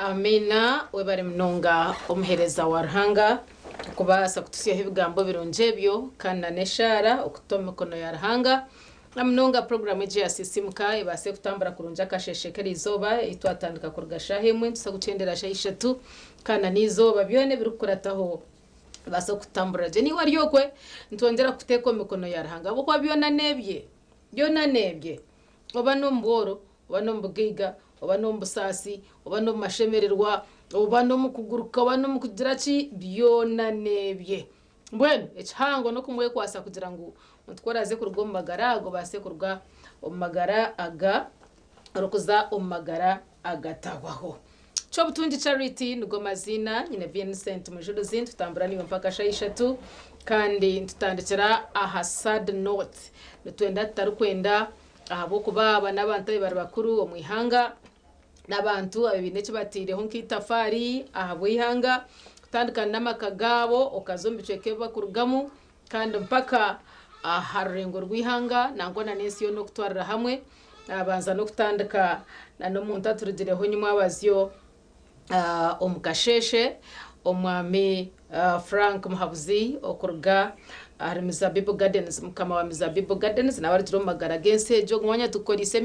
Amiina webare munonga omuhereza wa Ruhanga okubaasa kututsyaho ebigambo birungi ebyo kandi na n'eshaara okututa omu mikono ya Ruhanga na munonga puroguramu egi ya Sisiimuka ebaase kutambura kurungi akasheeshe k'eriizooba ei twatandika kuruga shaaha emwe nituza kukyendera shaaha ishatu kandi na n'eizooba byona ebirikukurataho bibaase kukutamburira gye. Naiwe ari okwe nitwongyera kukuteeka omu mikono ya Ruhanga ahabw'okuba byona n'ebye, byona n'ebye. Oba n'omu bworo, oba n'omu bugaiga, oba n'omu busaasi, oba n'omu mashemererwa, oba n'omu kuguruka, oba n'omu kugira ki, byona n'ebye. Mbwenu ekihango n'okumwekwatsa kugira ngu omuntu ku oraaze kuruga omu magara ago obaase kuruga omu magara aga orikuza omu magara agatahwaho. Kyobutungi Charity nigo maziina, nyine Vincent Mujurizi, nitutambura naiwe mpaka shaaha ishatu kandi nitutandikira aha Sad Note. Nitwenda tutarikwenda ahabw'okuba aba n'abantu abu bari bakuru omu ihanga, n'abantu abu baine eki bataireho nk'eitafaari ahabw'eihanga, kutandika n'amaka gaabo okaza omu bicweka ebi barikurugamu kandi mpaka aha rurengo rw'eihanga nangwa na n'ensi yoona okutwarira hamwe. Naabanza n'okutandika na n'omuntu aturugireho nyimwabazyo omu kasheeshe, Omwami Frank Muhabuzi okuruga ahari Mizabibu Gardens, mukama wa Mizabibu Gardens nawe arugire omu magara g'ensi egyo. Ogu mwanya tugukoreise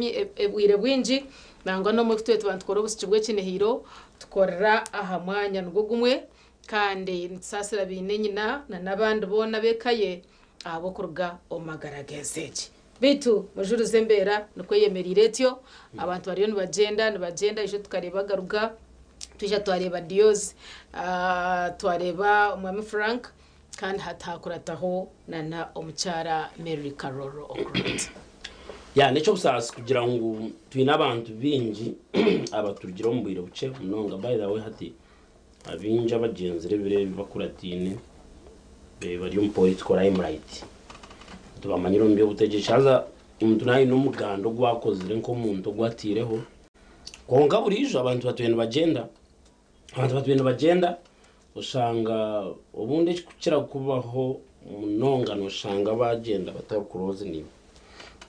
obwire bwingi nangwa n'omwe ku twetwa nitukora obushiki bw'ekinihiro tukorera aha mwanya nigwo gumwe kandi nitusaasira baine nyina na n'abandi boona ab'eka ye ahabw'okuruga omu magara g'ensi egi. Beitu mujurize embeera nikwo eyemereire etyo, abantu bariyo nibagyenda nibagyenda ijo tukareeba Garuga, twija twareeba Dioz, twareeba Omwami Frank kandi hati hakurataho na omukyara Mary Karoro Okurut. Ya n'eky'obusaasi kugira ngu twine abantu baingi abaturugire omu bwire bukye munonga. By the way hati abaingi abagyenzire ebiro ebi bakurataine bari omu political limelight. Tubamanyire omu by'obutegyeki haza omuntu naaba aine omuganda ogu akozire nk'omuntu ogu ataireho. Kwonka buriijo abantu batwire nibagyenda, abantu batwire nibagyenda oshanga obundi ekirikukira kubaho munonga noshanga bagyenda batari close naiwe.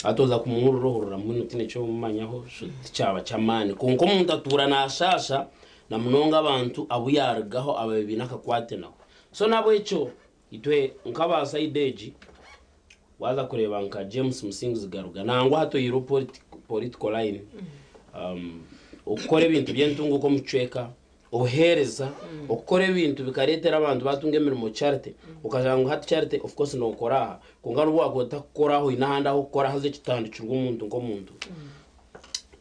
Hati oza kumuhurira ohurira mbwenu tihaine eki omumanyaho so tikyaba ky'amaani. Kwonka omuntu atuura naashaasha na munonga abantu abu yaarugaho ababaire baine akakwate nawe. So n'ahabw'ekyo Itwe nk'aba sayidi egi, waaza kureeba nka James Musinguzi Garuga, nangwa hati oihireho political line, okukora ebintu by'entunguuka omu kicweka, obuheereza, okukora ebintu bikareetera abantu baatunga emirimo charity, okashanga ngu hati charity of course nookora aha, kwonka n'obu waakuba otarikukora aha oine ahandi ah'okukora haza ekitandikirwe omuntu nk'omuntu.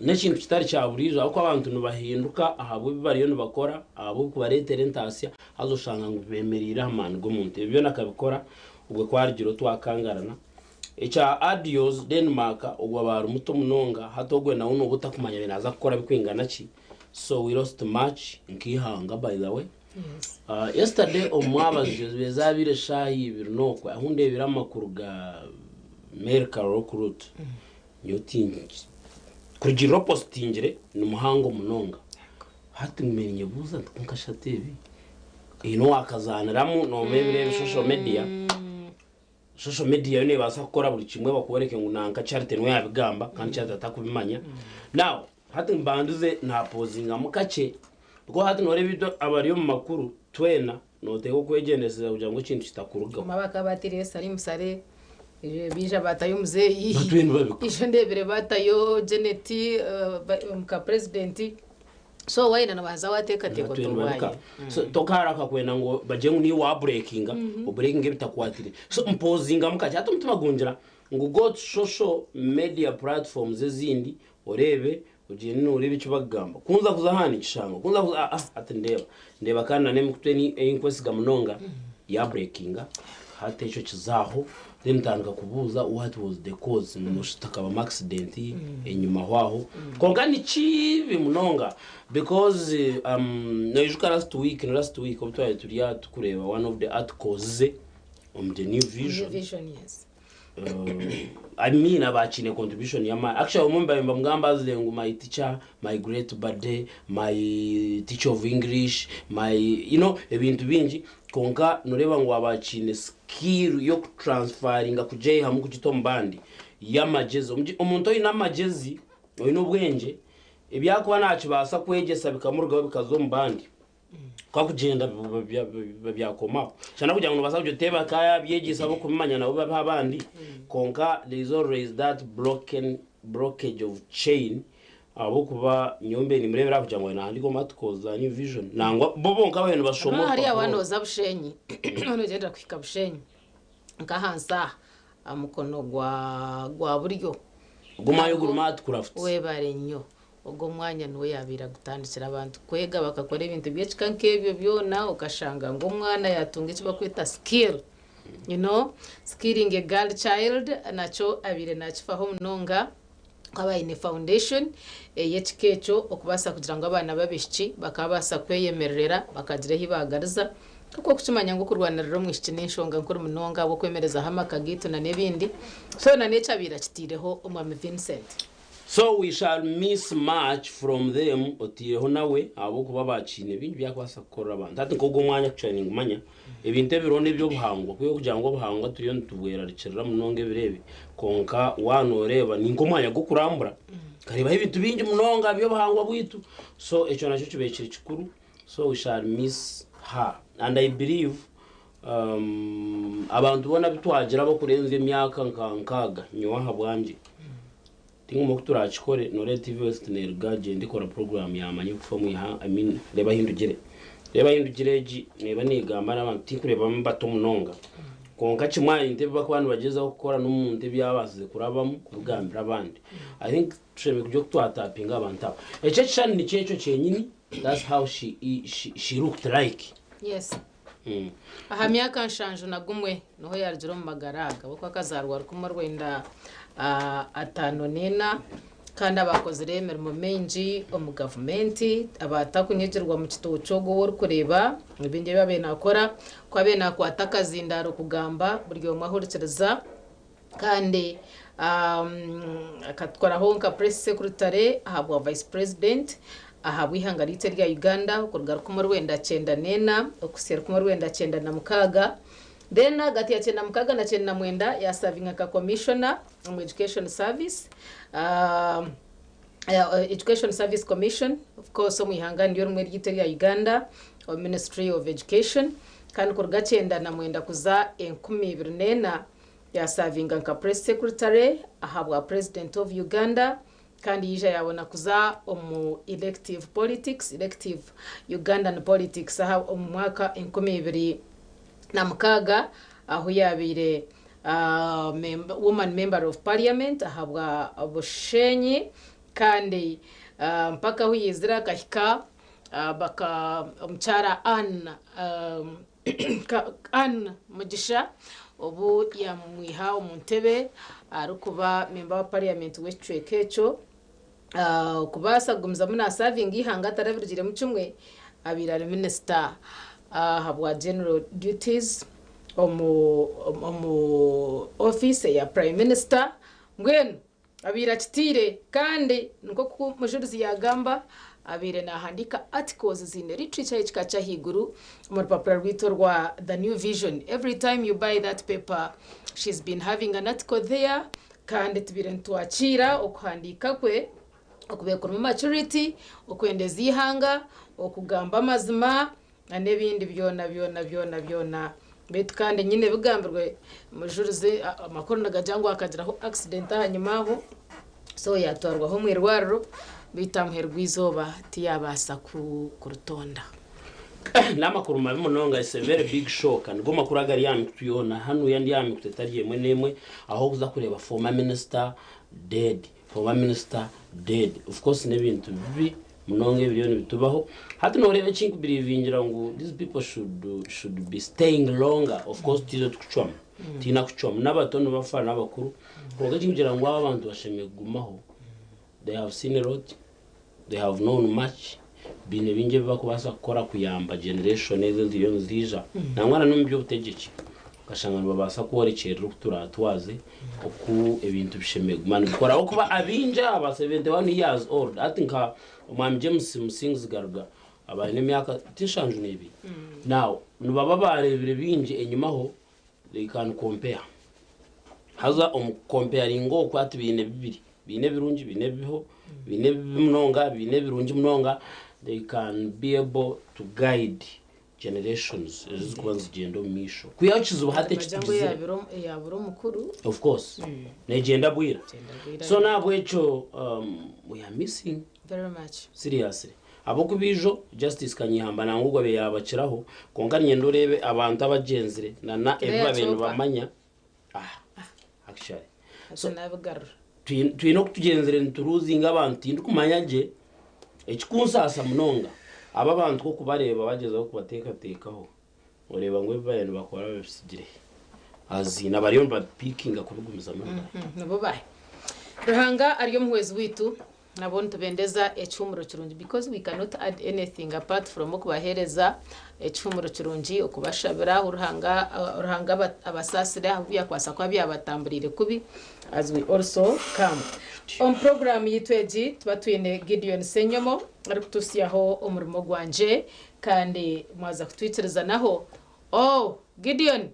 N'ekintu kitari kya buriijo ahabw'okuba abantu nibahinduka ahabw'ebi bariyo nibakora, ahabw'okubareetera entaasya, haza oshanga ngu beemereire aha maani g'omuntu. Ebyo byona akabikora obwo ku arugire otwakangarana. Ekya Adios Denmark, ogwo aba ari muto munonga, hati ogwe nawe nooba otakumanya yaaba naaza kukora birikwingana ki. So we lost much nk'eihanga by the way. Yesterday omu mwabazyo zibaire zaabaire eshaaha ibiri n'okwe ahu ndeebire amakuru ga Mary Karole Okurut. Nyowe tinki kurugiirira opositingire ni muhango munonga. Hati ngume ninyebuuza nti kwonka shi hati ebi haine owakazaaniramu noomanya ebiro ebi social media, social media yo neebaasa kukora buri kimwe bakworeke ngu nanka Charity niwe yaabigamba kandi Charity atakubimanya. Now hati mbandize naapozingamu kakye because hati nooreeba itwe abari omu makuru twena Nooteekwa okwegyendesereza kugira ngu ekintu kitakurugaho. Bamwe bakaba baataireyo Salim Saleh, baija baatayo muzeeyi, Batwire nibabikora. ijo ndeebire baatayo Janet muka purezidenti. So waayenda noobanza waateekateeka oti Batwire nibabika. owaaye. So tokaaraka kwenda ngu bagire ngu niiwe waabureekinga, obureekinge ebitakwatire. So mpozingamu kakye. Hati omutima gungira ngu go to social media platforms ezindi oreebe Ogyende nooreeba eki bakugamba. Ku nza kuza aha nikishangwa, ku nza kuza aha, hati ndeeba. Ndeeba kandi na n'emikutu ei nkwesiga munonga yaabureekinga, hati ekyo kiza aho, then ntandika kubuuza what was the cause, ngu noshusha oti hakabamu accident enyima aho aho. Kwonka ni kibi munonga because noijuka last week, ni last week obu twabaire turi aha turikureeba one of the articles ze omu The New Vision. New Vision, yes. I mean aba akiine contribution y'amaani. Actually obumwe mbaire nibamugamba azire ngu my teacher, my great buddy, my teacher of English, my you know ebintu bingi kwonka noreeba ngu aba akiine skill y'okutransferringa kugyeyihamu kugita omu bandi y'amagyezi. Omuntu oine amagyezi, oine obwengye. Ebi arikuba naakibaasa kwegyesa bikamurugaho bikaza omu bandi, ku arikugyenda biba byakoma aho. Shana kugira ngu noobaasa kugira oti ebi akaba yaabyegyesa ahabw'okubimanya nabo babihe abandi, kwonka there is always that broken blockage of chain ahabw'okuba nyowe mbaire nimureebera aha kugira ngu naahandiika omu articles za New Vision nangwa bo bonka baabaire nibashoma Hariya orupapura waaba orwo. nooza Bushenyi, waaba noogyendera kuhika Bushenyi, nk'ahansi aha, aha mukono gwa buryo. Ogwo omwanya ogurimu Artcrafts. Webare nnyo. Ogwo omwanya niwe yaabaire agutandikira abantu kwega bakakora ebintu by'ekika nk'ebyo byona okashanga ngu omwana yaatunga eki barikweta skill. You know, skilling a girl child nakyo abaire naakifaho munonga ku aba aine foundation ey'ekika ekyo okubaasa kugira ngu abaana b'abaishiki bakaabaasa kweyemererera bakagira ahi baagariza. Nk'oku orikukimanya ngu okurwanirira omwishiki n'enshonga nkuru munonga ahabw'okwemerezaho amaka gaitu n'ebindi. So na n'ekyo abaire akitaireho Omwami Vincent. So we shall miss much from them otaireho nawe ahabw'okuba bakiine bingi byakubaasa kukorera abantu. Hati nk'ogu omwanya actually ningumanya ebintu ebiriho n'eby'obuhangwa kwiha okugira ngu obuhangwa turiyo nitubwerarikirira munonga ebiro ebi kwonka waaba nooreeba ni nk'omwanya gw'okurambura okareebaho ebintu bingi munonga by'obuhangwa bwaitu so ekyo nakyo kibaire kiri kikuru so we shall miss her and I believe um, abantu boona abu twagira abakurenzya emyaka nka nkaaga nyowe ahabwangye Tinguma oku turakikore noreeba TV West neruga gye ndikora program ya manya okufa omu ihanga I mean reeba ahindugire reeba ahindugire egi neeba negamba n'abantu tinkureebamu bato munonga kwonka kimwe aha bintu ebi bakuba nibagyezaho kukora n'omuntu ebi yabaasize kurabamu kubigambira abandi I think tushemereire kugira oku twatapinga abantu aba ekyo ekishushani nikyo ekyo kyenyini that's how she, she, she looked like. Yes. Aha myaka 71 niho yaarugire omu magara aga ahabw'okuba akazaarwa 1954 kandi abaakozire emirimo mingi omu gavumenti abaatakunyigirwa omu kituuti ogwo ou orikureeba ebindi ebi abaire naakora ku abaire naakwata akazindaaro kugamba buri omwe ahurikiriza. Kandi akatwaraho nka Press Secretary ahabwa Vice President ahabw'eihanga ryaitu erya Uganda okuruga 1994 okuhitsya 1996. Then ahagati ya kyenda mukaaga na 99 ya savinga nka Commissioner omu Education Service, Education Service Commission of course omu ihanga niryo rimwe ryaitu erya Uganda omu Ministry of Education. Kandi kuruga 99 kuza 2004 Yaasavinga nka Press Secretary ahabwa President of Uganda kandi yaija yaabona kuza omu elective politics, elective Ugandan politics, aha omu mwaka 2006 ahu yaabaire Woman Member of Parliament ahabwa Bushenyi kandi mpaka ahu yaizire akahika baka omukyara Ann Ann Mugisha obu yamwiha omu ntebe arikuba memba wa parliament w'ekicweka ekyo kubaasa kugumizamu nasavinga eihanga atarabirugiremu kimwe abaire ari minisita ahabwa general duties omu ofiisi eya prime minister mbwenu Abaire akitiire kandi nk'oku Mujurizi yaagamba, abaire naahandiika articles ziine literature y'ekika ky'ahaiguru omu rupapura rwaitu orwa The New Vision. Every time you buy that paper, she's been having an article there kandi tubaire nitwakiira okuhandiika kwe okubaire kurimu maturity, okwendeza eihanga, okugamba amazima, Na n'ebindi byona byona byona byona. Beitu kandi nyine ebigambirwe Mujurizi, amakuru nigagira ngu akagiraho accident ahanyima aho, so yatwarwaho omu irwariro beitu aha muheru gw'eizooba tiyabaasa kurutonda. N'amakuru mabi munonga, it's a very big shock. Nigo makuru agari aha mikutu yoona, hanuya ndi aha mikutu etari emwe n'emwe, ahu orikuza kureeba former minister dead, former minister dead. Of course n'ebintu bibi munonga ebiriyo nibitubaho. Hati noreeba eki nkubirivingira ngu these people should, should be staying longer. Of course tiitwe tukucwamu, tihaine akucwamu. N'abato nibafa n'abakuru. Kwonka ekinkugira ngu aba abantu bashemereire kugumaho, they have seen a lot, they have known much, baine bingi ebi barikubaasa kukora kuyamba generation ezi eziriyo niziija. Nangwa na n'omu by'obutegyeki. Okashanga nibabaasa kworekyerera oku turaatwaze, oku ebintu bishemereire kuguma nibikora. Ahabw'okuba abaingi aba 71 years old, hati nka Omwami James Musinguzi Garuga aba aine emyaka ti 72. Now, nibaba baareebire bingi enyimaho, they can compare. Haza omu kukompeyaringa okwo hati baine bibiri. Biine ebirungi, biine ebibiho, biine ebibi munonga, biine ebirungi munonga. They can be able to guide generations ezirikuba nizigyenda omu maisho. Kwihaho ekizibu hati eki Nibagira ngu tugizire. eyabire omu- eyabura omukuru Of course, negyenda bwira. Egyenda bwira. So n'ahabw'ekyo we are missing Very much. seriously. Ahabw'okuba ijo Justice Kanyeihamba nangwa ogwo abaire yaabakiraho, kwonka niinyenda oreebe abantu abagyenzire na na ebi Claire babaire Chopa. nibamanya. Ah, actually. Ati nabigarura. Twine oku tugyenzire nituruzinga abantu tindikumanya gye ekikunsaasa munonga aba abantu ku okubareeba bagyezaho kubateekateekaho oreeba ngu ebi bariyo nibakora babitsigire haziina bariyo nibapiikinga kubigumizamu nibahi. Nibo bahi? Ruhanga ari omuhwezi waitu Nabo nitubendeza ekihumuro kirungi because we cannot add anything apart from okubahereza ekihumuro kirungi, okubashabira ahu Ruhanga Ruhanga abasaasire ahu byakwasa kuba byabatamburiire kubi as we also come. Omu program yaitu egi tuba twine Gideon Ssenyomo arikutuhitsyaho omurimo gwangye kandi mwaza kutwikirizanaho. Oh Gideon!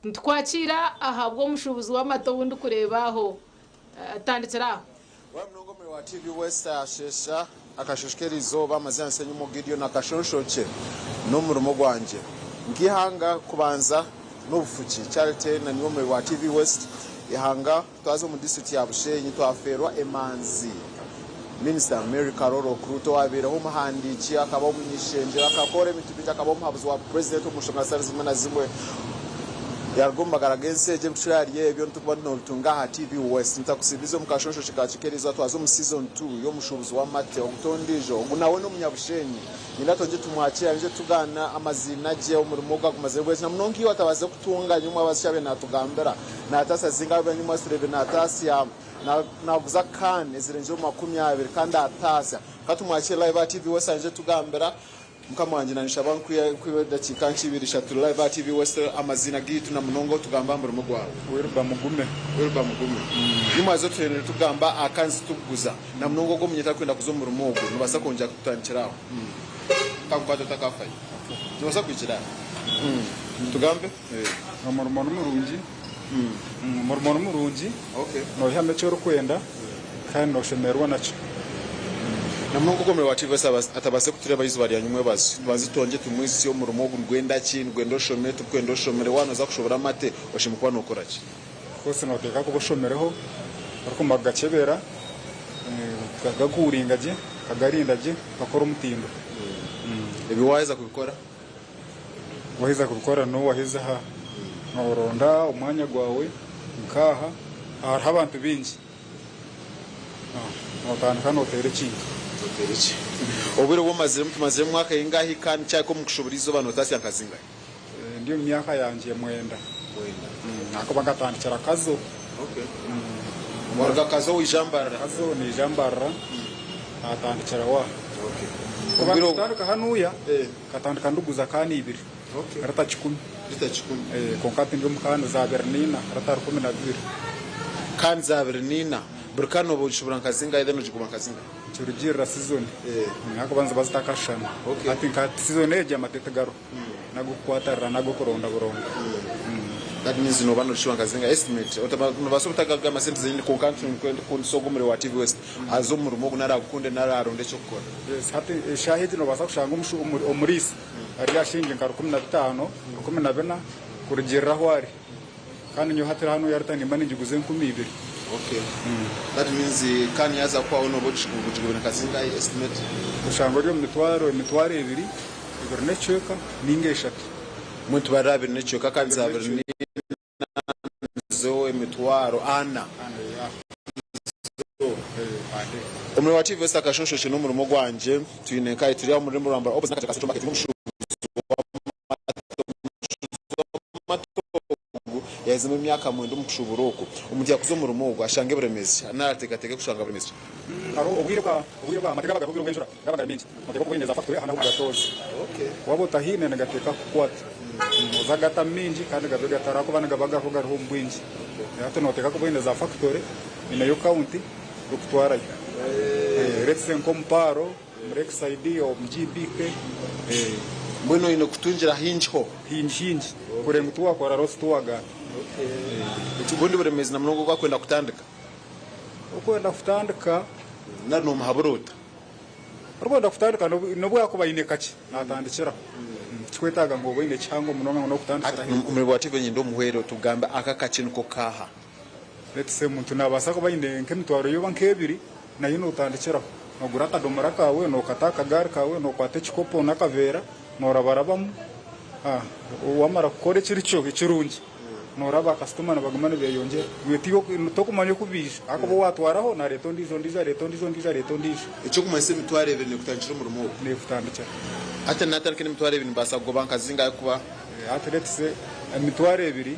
Nitukwakiira ahabw'omushuubuzi w'amata ou ndikureeba aho. Tandikira aho. Waaba munonga omuri wa TV West ahasheesha akasheshe k'erizooba amazina Nsenyimo Gideon akashonshokye n'omurimo gwangye nk'eihanga kubanza n'obufuki Charity na niwe omuri wa TV West eihanga twaza omu disiturikiti ya Bushenyi twafeerwa emanzi Minisita Mary Karoro Okurut owabaireho omuhandiiki akaba omuny'ishengyero akakora ebintu bingi akaba omuhabuzi wa Purezidenti omu nshonga zitari zimwe na zimwe yaruga omu magara g'ensi egi ebirikukira ahari ebyo nitukuba nobitunga aha TV West. Nitakusiibiza omu kashonshoki ka Kikerizo twaza omu season two y'omushuubuzi w'amate ogu t'ondiijo ogu nawe n'omunyabushenyi Nyine tongye tumwakire aije tugaana amaziina gye omurimo ogu agumazire gwekye na munonga iwe atabaasize kutunga nyimwe abazi kyabaire natugambira natasya zingahi nyimwe tureebe natasya Naguza can ezirengire omu 20 kandi ataasya. Ka tumwakire live aha TV West aije tugambira. Mukama wangye nanshaba nkwihe edakiika nkye ibiri ishatu live aha TV West amaziina gaitu na munonga otugambe aha murimo gwawe. Wilber Mugume. Wilber Mugume. Nimwaza otuhenire tugamba aha cans zitukuguza na munonga ogwo omunyeta arikwenda kuza omu murimo ogwo nobaasa kwongyera kututandikira aho. Kakukwata otakafayo. Nobaasa kuhikira aha. Tugambe. Omurimo nimurungi. Omurimo ni murungi, noihamu eki orikwenda kandi nooshemererwa nakyo. Na munonga ogwo omurimo wa TV atabaase kutureeba eizooba rya nyimwebazo. Tubanze twongye tumwitsye omurimo ogu nigwenda ki? Nigwenda oshome? Tigukwenda oshomere? Waaba nooza kushobora amate, oshemereire kuba nookora ki? Of course nooteekwa kuba oshomireho orikumara kugakyebera, okagakuuringa gye, okagarinda gye, okakora omutindo. Ebyo waaheza kubikora? Waheza kubikora nowaheza aha noronda omwanya gwawe nkaha ahariho abantu baingi notandika noteera ekintu. Noteera ekintu. Obwire obu omaziremu tumaziremu mwaka eingahi kandi kyahika omu kushubura eizooba notasya nka zingahi? Ndi omu myaka yangye mwenda. Ahakuba nkatandikira Kazo. Waruga Kazo waija Mbarara? Kazo naija Mbarara natandikira wa. Kuba ndikutandika hanuya nkatandika ndikuguza kaani ibiri rita kikumi. Kwonka hati ndi omu kaani za abiri na ina rita 12. Kaani za abiri na ina buri kaani nooba ogishubura nka zingahi then ogiguba nka zingahi? Nikirugiirira sizoni ahakuba niziba zitakashushana. Hati nka sizoni egi amate tigariho n'ag'okukwatarira n'ag'okuronda buronda. That means nooba nogishuba nka zingahi estimate nobaasa obutagamba sente zenyini kwonka nikundisa ogu omuri wa TV West aze omu murimo ogu nari agukunde nari aronde eky'okukora. Yes, hati eshaaha egi noobaasa kushanga omuriisa ari aha shilingi nka 15, 14 kurugiirira ahu ari. Kandi nyowe hati hanu yarita nimba ningiguza 2000. Okay. That means kandi yaaza kuhwaho nooba ogigubire nka zingahi estimate? Oshanga ori omu mitwaro, emitwaro ebiri, ebiri n'ekicweka ninga eshatu. Mbwenu tubarire abiri n'ekicweka kandi za abiri n'ina nizo emitwaro ana. Ana, yeah. Omurimo wa TV West akashonshokye n'omurimo gwangye twine nkahi turi aha omu rurembo rwa Mbarara opposite n'akatare ka Central Market n'omushuubuzi w'amate ogu yaizemu emyaka mwenda omu kushuubura oku. Omuntu yakuza omurimo ogu ashanga eburemeezi ki? Narateekateeka kushanga buremeezi ki? Hariho obwire bwa obwire bwa amate gaba gariho obwire bw'enjura gaba gari maingi noteekwa kuba oine za factory aha n'ahu kugatooza. Waaba otahaine nigateekwa kukukwata oze agata maingi kandi gabe gatari ahakuba nigaba gariho gariho omu bwingi. Hati noteekwa kuba oine za factory oineyo county y'okutwarayo. Let's say nk'omu Paaro, omu Lakeside, omu GBK. Mbwenu oine kutungira haingi ho? Haingi haingi kureba ngu tiwakora loss tiwagata. Obundi buremeezi na munonga obu wakwenda kutandika? Orikwenda kutandika. Nari nomuhabura ota? Orikwenda kutandika nobu yakuba aine kakye natandikiraho. Tikikwetaaga ngu obe oine kihango munonga ngu nokutandikira ahaiguru. Omurimo gwa TV nyenda omuhwere otugambe aka kakye niko kaaha? Let's say omuntu nabaasa kuba aine nk'emitwaro ye oba nk'ebiri nayo notandikiraho. Nogura akadomora kaawe, nokata aha kagaari kaawe, nokwata ekikopo n'akaveera norabarabamu. Wamara kukora ekiri kyo ekirungi noraba bakasitoma nibaguma nibeyongyera. Iwe tokumanya oku baija ahakuba owatwaraho nareeta ondiijo, ondiijo areeta ondiijo, ondiijo areeta ondiijo. Ekyokumanyisa emitwaro ebiri nekutandikira omurimo ogu? Nekutandikira. Hati natandika n'emitwaro ebiri nimbaasa kugoba nka zingahi kuba? Hati let's say emitwaro ebiri.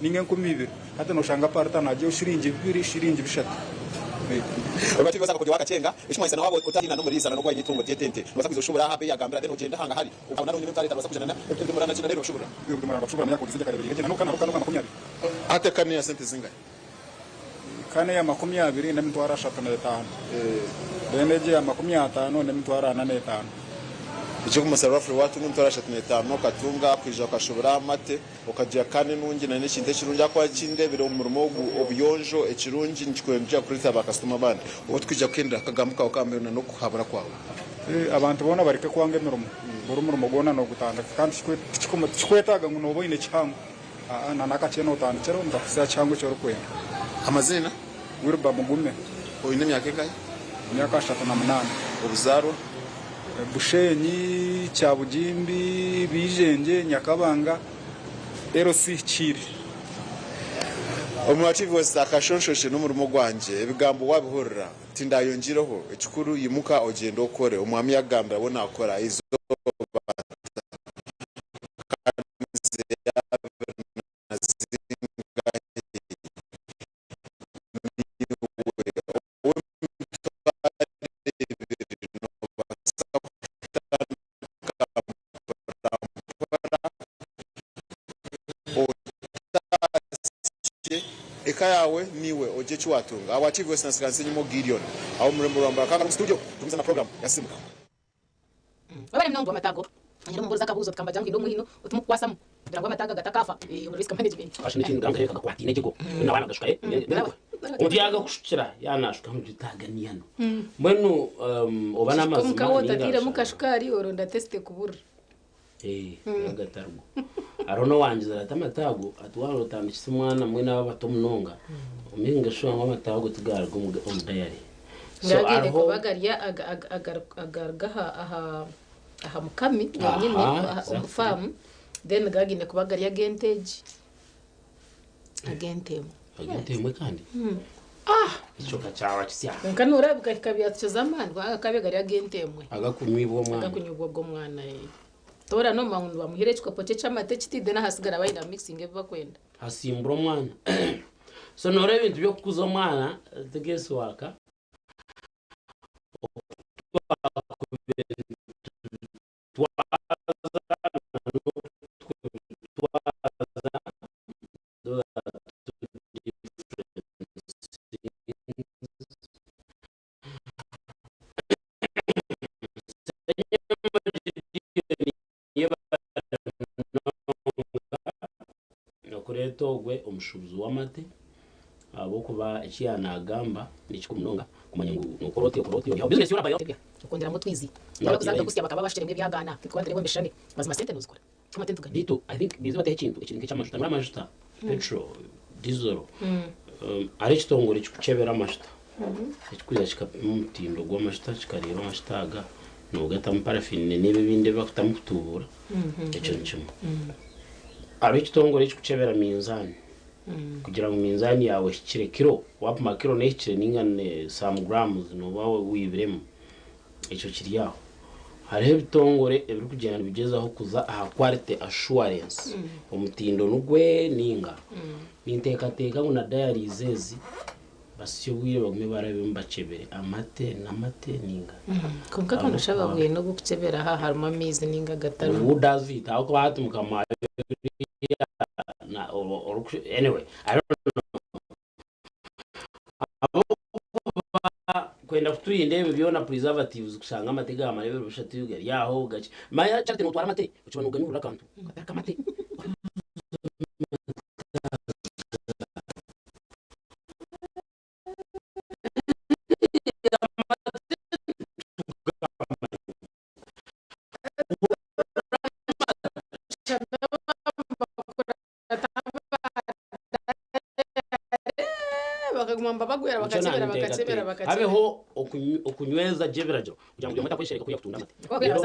Ninga 2000 hati noshanga parita nagyeho shiringi bibiri shiringi bishatu. Orubato rw'osaga kuri wakakyenga ekimanyisa nawe waba otahina n'omuriisa na n'obu waine eitungo ry'etente nobaasa kwiza oshubura aha beyi yagambira then ogyende hanga hari okabona n'onyine emitwaro etano nobaasa kujana na ebimurana kina reero oshubura. Hati eka neya sente zingahi? Eka neya 20 n'emitwaro 35 then egyo eya 50 n'emitwaro 45. Ekirikumanyisa roughly watunga emitwaro 35 okatunga kwija okashubura amate. Okagira kandi enungi na n'ekintu ekirungi ahakuba eki ndebire omu murimo ogu obuyonjo ekirungi nikikwija kureetera ba kasitoma abandi obu tikwija kuhendera akagambo kaawe ka mbere na n'okuhabura kwawe. Abantu boona bareke kwanga emirimo. Buri murimo gwona nogutandika kandi tikikwetaaga ngu nooba oine kihango. Aa na n'akakye nootandikiraho nikakuhitsya aha kihango eki orikwenda. Amaziina? Wilber Mugume. Oine emyaka engahi? Emyaka 38. Obuzaarwa? Bushenyi, Kyabugimbi, Beijengye, Nyakabanga, LC Kiiri. Omu TV West akashonshoshe n'omurimo gwangye, ebigambo wabihurira, tindayongyeireho, ekikuru imuka ogyende okore, omwami yagambira we nakora eizooba ntakanize na zingahi niiwe ow'emitwaro ebiri noobaasa kutandika mporampora otaasye eka yaawe naiwe ogye eki waatunga. Ahabwa TV West na Nsinyimo Gideon aho omu rurembo rwa Mbarara. Kangana omu studio tugumize na puroguramu ya Simuka. Webare munonga amata ago. Nyine omubuurize akabuuzo tukambagira ngu haine omwino otimukukwasamu kugira ngu amata aga gatakaafa omu risk management. Kasha n'ekindi nigamba nkareebeka gakwataine gye go nawe anagashuka omuntu yaagakushukira yaanashuka ngu taga ni hanu mbwenu oba Kwonka n'amazima waaba ninga otatairemu shana kashukaari oronda taste ekuburira. Agatarigo hariho n'owangizire ati amata ago ati waaba otandikisa omwana mbwenu aba abato munonga omakinge sure ngu amata ago tigaruga omu dayari. So Gaine hariho kuba gari agaruga aha aha mukami wenyine aha omu exactly faamu then gagaine kuba gari ag'ente egi ag'ente emwe. Ag'ente emwe kandi ah ekyo ka kyaba kisya. Kwonka noreeba bikahika byatukiza amaani kubanga gakaba gari ag'ente emwe. Agakunywibwa omwana. Agakunywibwa ogwo omwana. Toora n'omanya ngu nibamuhira ekikopo kye ky'amate kiti then ahasigara baayenda bamixinge ebi bakwenda. Hasimbura omwana. So noreeba ebintu by'okukuza omwana ti guess work. Those are two different things. Okureeta ogwe omushuubuzi w'amate ahabw'okuba eki yaaba naagamba nikikuru munonga kumanya ngu nookora oti okora oti ori bizinesi yoona bayo. Okwongyeramu otwizi abarikuzaana kusya bakaba bashukiremu ebyagaana tikuba nitureeba omu bishushani mazima sente nozikora amate nituganywa. Beitu I think beitu bateho ekintu ekiri nk'eky'amajuta ngu amajuta petrol, diesel hariho ekitongore ekirikukyebera amajuta ekirikwija kikapima omutindo gw'amajuta kikareeba amajuta aga noogatamu parafini n'ebi ebindi ebi barikutamu kutuubura ekyo ni kimwe. Hariho ekitongore ekirikukyebera minzaani kugira ngu minzaani yaawe ehikire kiro, waapima kiro neehikire nainga some grams nooba waibiremu, ekyo kiri aho. Hariho ebitongore ebirikugyenda nibigyezaho kuza aha quality assurance, omutindo nigwe nainga. Ninteekateeka ngu na diaries ezi. Basye obwire bagume barabemu bakyebere amate n'amate ninga. Kwonka kandi oshaba bwine ogw'okukyebera aha harimu amaizi ninga agatarimu. Who does it? Ahabw'okuba hati mukama na anyway, I don't know. Ahabw'okuba kwenda kuturinda ebyo byona preservatives kushanga amate gaamara ebiro bishatu gari aho gaki. Manya Charity notwara amate okiba noganyurura akantu katari k'amate. Bakaguma nibabagwera Nikyo bakakyebera bakakyebera nanteekateeka. bakakyebera. Habeho okunyweza gye ebiragiro kugira ngu buri omwe atakweshereka kuriya kutunda amate. Reero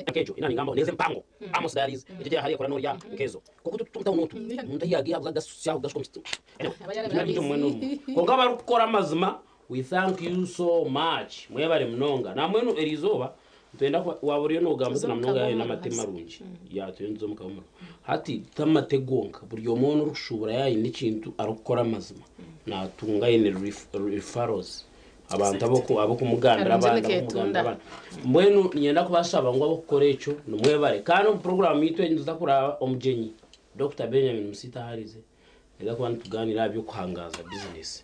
nkeegyo ei naaningambaho n'ezo empango Amos Diaries egyegyera hariya ekora n'orya nkezo. Kwonka otu otuto n'otu omuntu ahi yaagiiha agasya aho gashuka omu kiti. Anyway, nitunywa bingi omu mwenda omu. Kwonka abarikukora amazima we thank you so much. Mwebare munonga. Nambwenu eriizooba nitwenda kuba waaba oriyo noogamba oti Tuze na omu munonga yaaba aine kabomero amate haza. marungi. Yeah turiyo nituza omu kabomero. Hati ti amate gonka, buri omwe weena orikushuubura yaaba aine ekintu arikukora amazima naatunga aine referrals. Abantu ab'okumugambira Karungi abandi, ab'okumugambira nikeetunda. abandi. Mbwenu niinyenda kubashaba ngu ab'okukora ekyo nimwebare. Kandi omu puroguraamu yaitu egi nituza kuraaba omugyenyi Dokita Benjamin Musiita aharize, naija kuba nitugaaniira aha by'okuhangaaza bizinesi.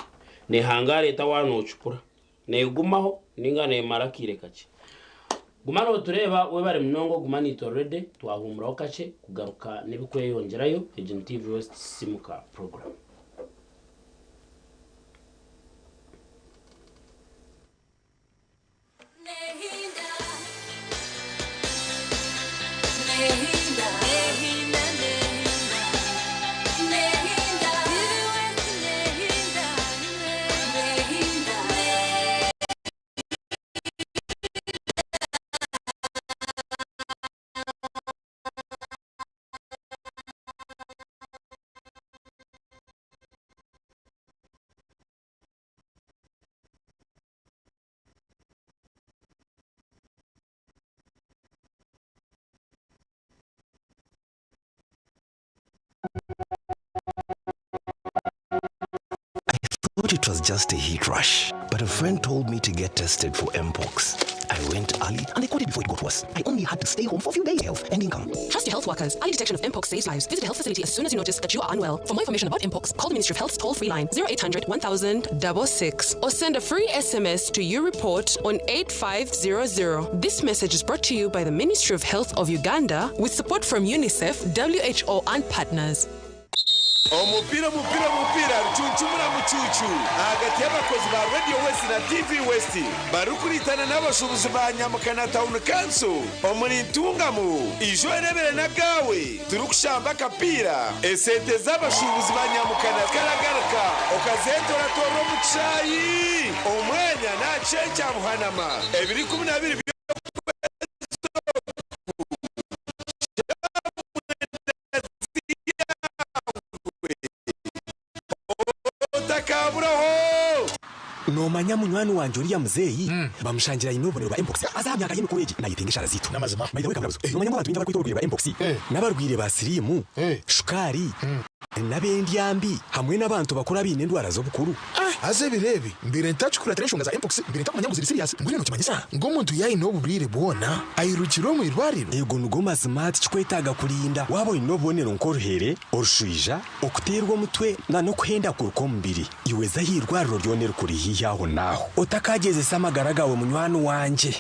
Neehangaara eta waaba noocukura? Neegumaho nainga neemara akaire kakye? Guma nootureeba, webare munonga okuguma naitwe already. Twahuumuraho kakye kugaruka n'ebikweyongyerayo. Egi ni TV West Sisimuka Program. I thought it was just a heat rash, but a friend told me to get tested for Mpox. I went early and they caught it before it got worse. I only had to stay home for a few days. Health and income. Trust your health workers. Early detection of Mpox saves lives. Visit a health facility as soon as you notice that you are unwell. For more information about Mpox, call the Ministry of Health's toll-free line 0800 1000 66 or send a free SMS to YouReport on 8500. This message is brought to you by the Ministry of Health of Uganda with support from UNICEF, WHO and partners. Omupiira omupiira omupiira rucuncumura mucuucu ahagati y'abakozi ba Radio West na TV West barikuritana n'abashuubuzi ba Nyamukana Town Council omuri Ntungamo. Ija orebere n'agaawe turikushamba akapiira esente z'abashuubuzi ba Nyamukana zikaragaruka okazeetoratorera omu kishaayi omwanya n'aha kishaayi kya Buhanama ebiri 12 by'okwezi oku. Otakaburaho! Noomanya munywani wangye oriya muzeeyi? Bamushangira aine obubonero bwa Mpox. Haza aha myaka ye mikuru egi nayetenga eshaara zaitu. N'amazima. By the way Kaburabuzo, noomanya ngu abantu baingi abarikwitwa oburwaire bwa Mpox n'abarwaire ba siriimu, shukaari, n'ab'endyambi hamwe n'abantu bakuru abaine endwara z'obukuru. Haza ebiro ebi mbaire ntakikuratira enshonga za Mpox, mbaire ntakumanya ngu ziri serious. Mbwenu nikimanyisa ngu omuntu yaine oburwaire bwona airukire omu irwariro? Ego nigo mazima tikikwetaaga kurinda waaba oine obubonero nk'oruhere, orushwija, okuteerwa omutwe na n'okuhenda kuruka omubiri. Iwe za aha irwariro ryona erikuri haihi aho n'aho. Otakagyezesa amagara gaawe munywani wangye.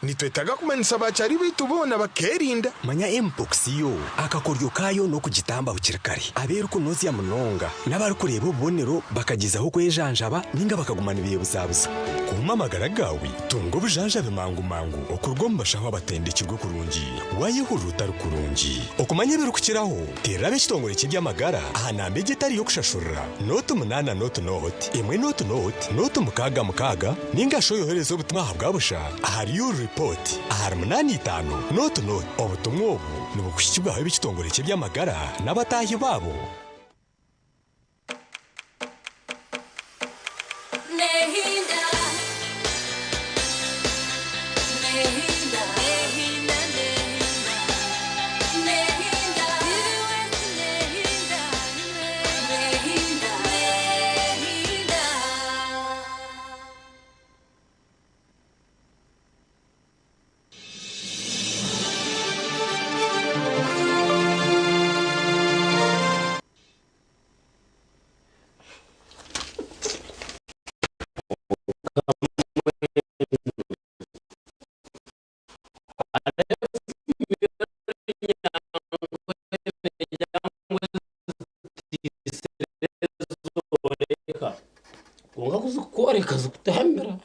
Nitwetaaga kumanyisa baakyari baitu boona bakeerinda. Manya Mpox yo akakoryo kaayo n'okugitamba bukiri kare. Abu erikunozya munonga n'abarikureeba obubonero bakagyezaho kwejanjaba ninga bakaguma nibeebuzabuza. Kuuma amagara gaawe, tunga obujanjabi mangu mangu okuruga omu bashaho abatendekirwe kurungi waayehurira otari kurungi. Okumanya ebirikukiraho, teerera ab'ekitongore ky'eby'amagara aha namba egi etari y'okushashurira, nooti munaana nooti nooti, emwe nooti nooti, nooti mukaaga mukaaga, ninga shi oyohereze obutumwa ahabwa busha ahari YouReport ahari munaana itaano nooti nooti. Obutumwa obu nibukuhikibwaho ab'ekitongore ky'eby'amagara n'abataahi baabo. Zikworeka zikutambira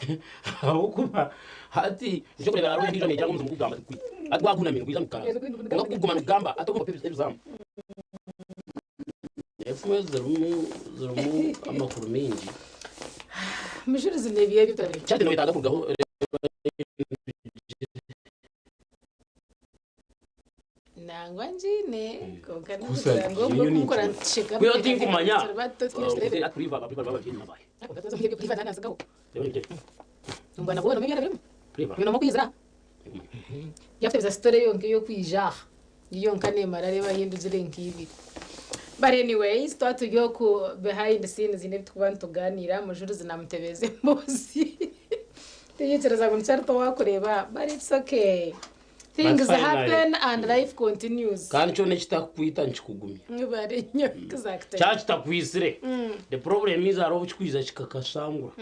ahabw'okuba hati ekyokureebera hariho endiijo neegira ngu omuzungu kugamba tikukwita hati waguunamire nigwija nigukaranze kwonka kuguma nigugamba hati obu ebizamu. Efumu ezi zirimu zirimu amakuru maingi. Mujurizi n'ebyo ebyo turabire. Kyati noyetaaga kurugaho Nangwa ngiine kwonka Kusa n'okugira ngu nyowe obwo mukora ninkimanya. nitusheka Kuba tinkumanya turi bato turi kuriva ababyinabaye. Mbona nabwo n'ebyana birimu Kuriva. bino kwizira yafite story yonka ey'okwija aha yonka nemara reba hinduzire nk'ibiri. But anyways, twa turi oku behind the scenes nyine ebitukuba nituganira mujurizi namutebeza emboozi tiyikiriza ngu nikyarito wakureeba, but it's okay, things finally- happen and life continues. Kandi kyona ekitakukwita nikikugumya. Bari nnyo, exactly. Kyakitakwitsire, the problem is hariho obu kikwiza kikakashangura,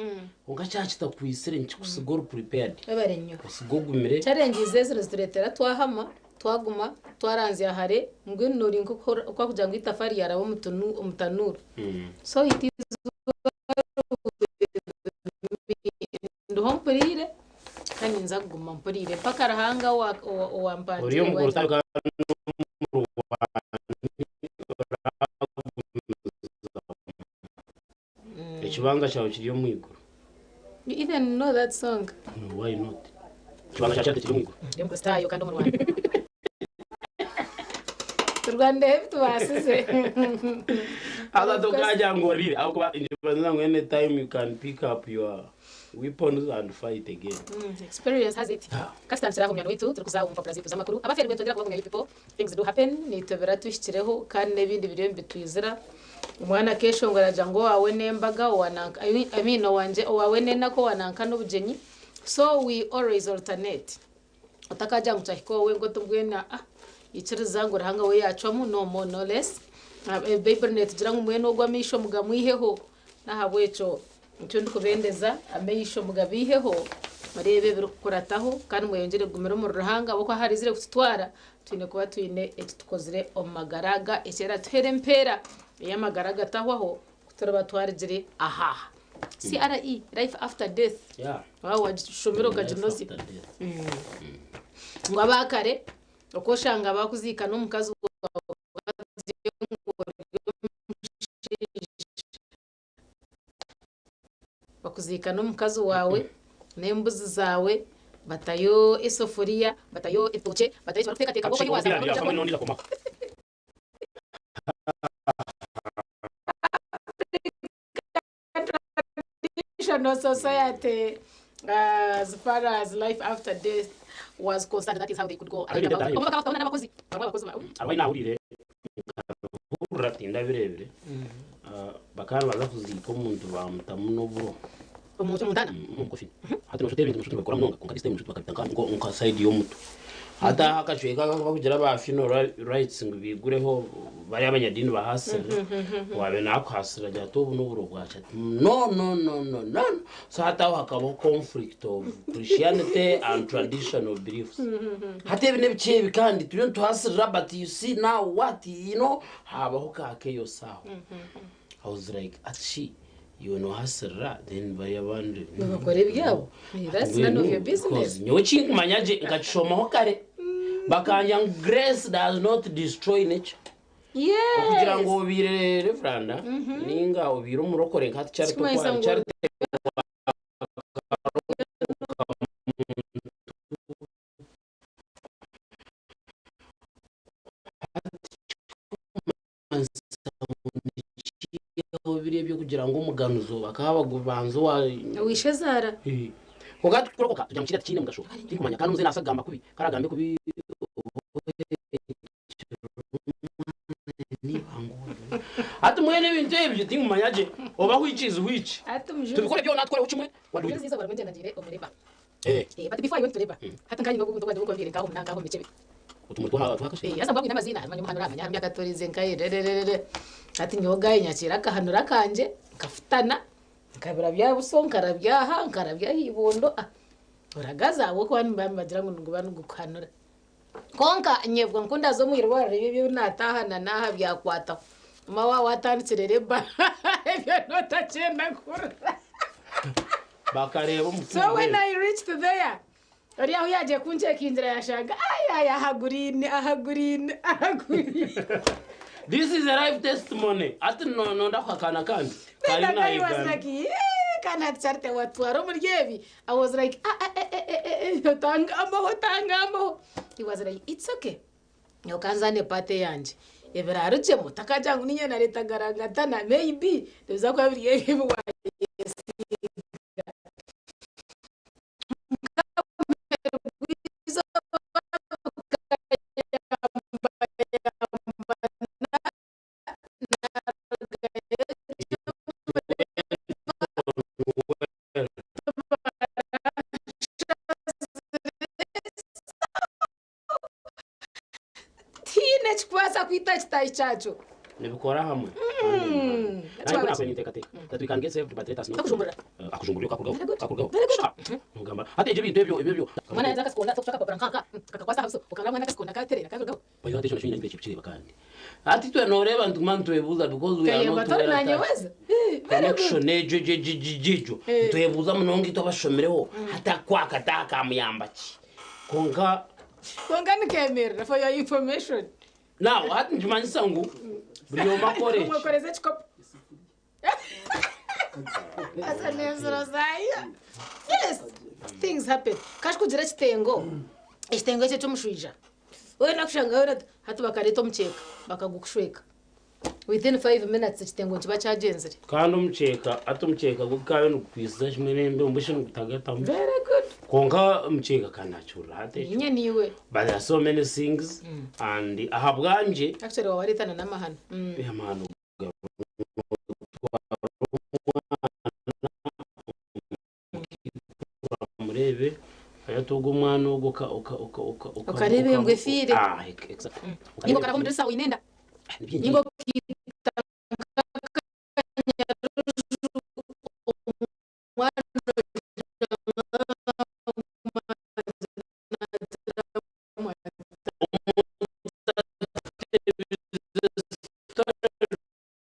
kwonka kyakitakwitsire nikikusiga ori prepared. Bari nnyo. Osiga ogumire. Challenges ezi nizitureetera twahama, twaguma twaranzya hare, mbwenu nori nk'okwakugira ngu itafari yaraba omu tanuuru. So it is ndiho mpuriire kandi ninza kuguma mpuriire mpaka Ruhanga ori owampangire omukuru wagira. kandi ekibanja kyawe kiri omu iguru. You even know that song? No, why not? Ekibanja kyawe kiri omu iguru. Ndi Omukristaayo kandi omu Rwanda. Turwanire ebi tubaasize. Haza tokagira ngu orire ahabw'okuba nibagira ngu any time you can pick up your weapons and fight again. Experience has it. Kasitandikira aho munywani waitu turikuza omu mpapura zaitu z'amakuru. Abafeerwe nitwongera kubagumya you people. Things do happen. Nitubira tuhikireho kandi n'ebindi biriyo nibitwizira. Omwana akeshongora agira ngu owaawe n'embaga owa nanka, I mean owangye owaawe n'enaku owa nanka n'obugyenyi. So we always alternate. Otakagira ngu kyahika owe ngu mbwenu ah ikiriza ngu Ruhanga we yacwamu, no more no less. Baibuli netugira ngu mbwenu ogwo amaisho mugamwiheho. N'ahabw'ekyo nikyo ndikubendeza amaisho mugabiiheho mureebe ebirikukurataho kandi mweyongyere kugumira omuri Ruhanga ahabw'okuba harizire kututwara twine kuba twine eki tukozire omu magara aga ekiratuheera empeera ey'amagara agatahwaho kuturiba twarugire aha. CRE, life after death. Waaba wagishomire okaginozya. Life after death. Ngu abakare okw'oshanga bakuziika n'omukazi waawe ngu ori omushaija, bakuziika n'omukazi waawe n'embuzi zaawe, batayo esafuriya, batayo ebitookye, batayo eki barikuteekateeka ngu Akishika waza ompira ndya kamwe n'ondiijo akomaho. Traditional society, as far as life after death was concerned, that is how they could go. Ariko Omu ndahiro. bakaba bakabona n'abakozi bamwe abakozi Abayi nahurire nkahurira tindabirebire. Bakaba nibaza kuziika omuntu bamutamu n'oburo. Omuntu omutana. Omu coffin. Hati noshuta ebintu mushuta nibabikora munonga, kwonka this time mushuta bakabita nka side y'omutwe. Hati aha akacweka bakugira ba funeral rites ngu bigureho bari abanyadiini bahasirire, wabe nakuhasirira agira ati obu n'oburo bwakyo, ati no, no, no, no, no. So hati aho hakabaho conflict of Christianity and traditional beliefs. Hati ebi n'ebiki ebi kandi turiyo nituhasirira, but you see now what habaho ka chaos aho. I was like, ati iwe nohasirira, then bari abandi Nibakora ebyabo. That's none of your business. Because nyowe kinkumanya gye nkakishomaho kare bakanja ngu grace does not destroy nature. Okugira ngu obiire reveranda ninga obiire omurokore nka hati kyari Sikumanyisa tokwari ngu kyari biri ebyokugira ngu omuganuzo bakaba bagubanza owa Wishe zaara. Konka tukurokoka tugira ngu kiriya tikiine mugasho, tinkumanya kandi omuzeeyi naasa kugamba kubi karagambe kubi hati mwene ebintu ebyo tinkumanya gye oba which is which. Ati mujurizi. Tubikore byona tukoreho kimwe, what do we do? Mujurizi izooba rimwe ngyenda omu labour. Eh. But before I went to labour, hati nkanye n'obu bwanje bukombire nkaho munanka aho micebe. Utumuri twahakashe. Asa mbabwira amazina, manya umuhanura amanya myaka torize nkaye rererere. Ati nyoga nyakira akahanura kanje nkafutana nkabira bya buso nkarabyaha nkarabya hibondo, ah uragaza abo ko bani bagira ngo nguba nugukanura. Konka nyebwa nkunda zo mwirwara ibyo natahana naha byakwata. Mawa watandikire reba ibyo notacyenda kura. Bakareeba omufumu So when mbwenu. I reached there, ori ahu yaagiye kuncekingira yashanga ai ai aha green, aha green, aha green. This is a live testimony. Ati no nonda kuhakana kandi. Then Kari the guy was nayegambye. like, yeah, kana Charity watwara omuri ebi. I was like, ah, ah, eh, eh, eh, eh, otangambaho, otangambaho. He was like, it's okay. Okanzane pate yangye. Ebirarugyemu takagira ngu ninye nareta garangatana maybe nibiza kuba biri ebi wayesiga. Tihaine ekikubaasa kwita ekitaahi kyakyo. Nibikora hamwe. Akujumburira. Nugamba hati ebyo bintu ebyo ebyo ebyo. Omwana yaza akasikonda tokushaka akapapura nkaka kakakwasa aha buso okanga omwana akasikonda katerera karugaho. Oyo hati ekyo nakyo nyine ekyo kandi. Hati twe noreeba nituguma nitwebuuza because we are Kayemba not tori well nanye attached. weza. Eh, very good. Connection egyo egyo egyo egyo egyo. Nitwebuuza munonga itwe abashomireho hati akwaka takamuyamba ki. Konka Konka nikemerera for your information. now hati nikimanyisa ngu buri omwe akore eki. Omwekoreza ekikopo. Asa n'enziro zayo. Yes, things happen. Kashi kugira ekitengo. Ekitengo ekyo eky'omushwija. Wena kushanga wena hati bakareeta omukyeka bakagukushweka. Within 5 minutes ekitengo nikiba kyagyenzire. Kandi omukyeka hati omukyeka gukaba nigukwisiza kimwe n'embeho mbwenu shi nigutagatamu. Very good. Konka omukyeka kandi nakihurira hati ekyo. Ninye niiwe. But there are so many things and ahabwangye Actually wawareetana n'amahano. Amahano mureebe ayatoga omwana ogwo oka oka oka oka oka Okareeba embwa efiire. Ah, exactly. Ninga okaraba omu dirisa oine enda. Ni bingi. Ninga okiita omwana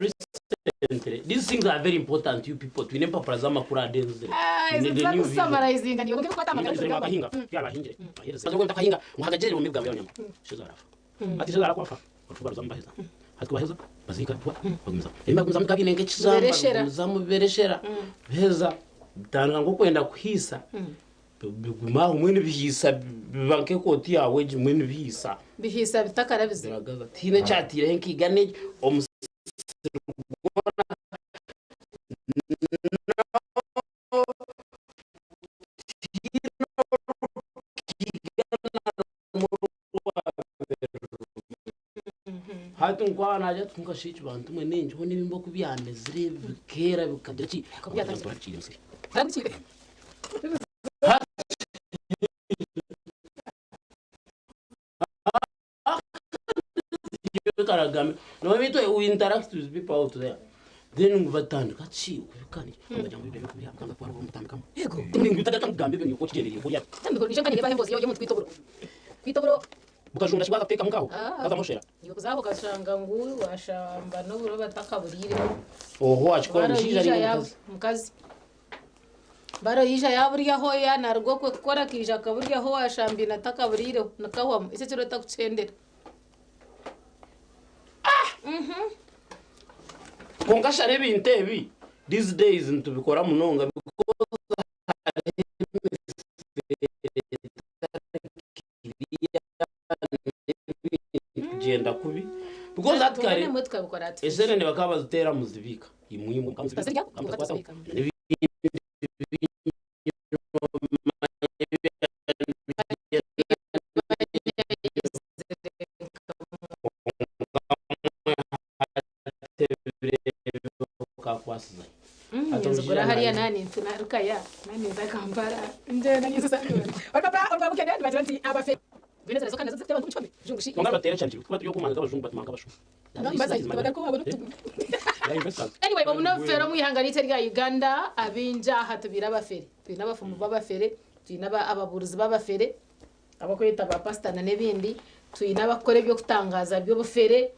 Recently, these things are very important you people. Twine empapura z'amakuru adenzire. Ah, Twine izo the new vision. turakusamarayizinga niyo kukwata amagara. Akahinga, yabahingire. Bahereza. Baza akahinga, muhagajere mu mibwa yonyama. Shizo arafa. Ati shizo arakwafa. Otuba ruzambaheza. Ati kubaheza, bazika tuwa, bagumiza. Emba gumiza mukabine nk'ekizamba, Bereshera. bagumiza mubereshera. Beheza bitandika nkokwenda kuhiisa. Biguma aho mwene bihiisa biba nk'ekooti yawe egi mwene bihiisa. Bihiisa bitakarabize. Biragaza. Tihaine ekyatiireho enkiga n'egi omusiri gwona hati nkwaba nagira ati nkashiki bantu mwe nenjeho n'ebimba oku byamezire bikeera bikagira ki Byatandikire. Barabikiire omusiri. Barabikiire. Karagame. No bitwe we interact with people out there. Then ngu batandika ki okubikani bajya mu bibyo kubya kanga kwa mutambikamo. Yego. Ningu utagata mugambe byo uko kigendeye kuriya. Tambiko nisho kanyine bahembozi yo mutwe itoburo. Kwitoburo Bukajunda kibwaza kuteka mukaho. Ah. Kaza mushera. Niyo kuzaho kashanga ngu washamba n'oburo batakaburire. Oho akikora Baro mushaija yija ari ya mukazi. mukazi. Baro yija yaburyaho ya narwo kwe kukora kija kaburyaho washambye natakaburire nakahwamu ese kiro takuchendera. Konka shara ebintu ebi these days nitubikora munonga because kugenda kubi because hati kare Mwe tukabikora ati. esenene bakaba baziteera muzibika imwe imwe Bazirya, bakazibika. Kakwasiza. Nzikora hariya nani ntunarukaya nani nza Kampala nje nani nzasanga. Orpapa orpapa kende bagira nti abafe. Veneza zoka nazo zifite abantu muchome. Jungushi. Konka batera cyane kuba turi kumanga abazungu batumanga abashu. Mbaza baga ko babona. Anyway, omunofero mwihanga rite rya Uganda abinja aha tubira abafere. Twina abafumu b'abafere, twina ababuruzi b'abafere, abakweta ba pastor na n'ebindi, twina abakora ebyo kutangaza by'obufere.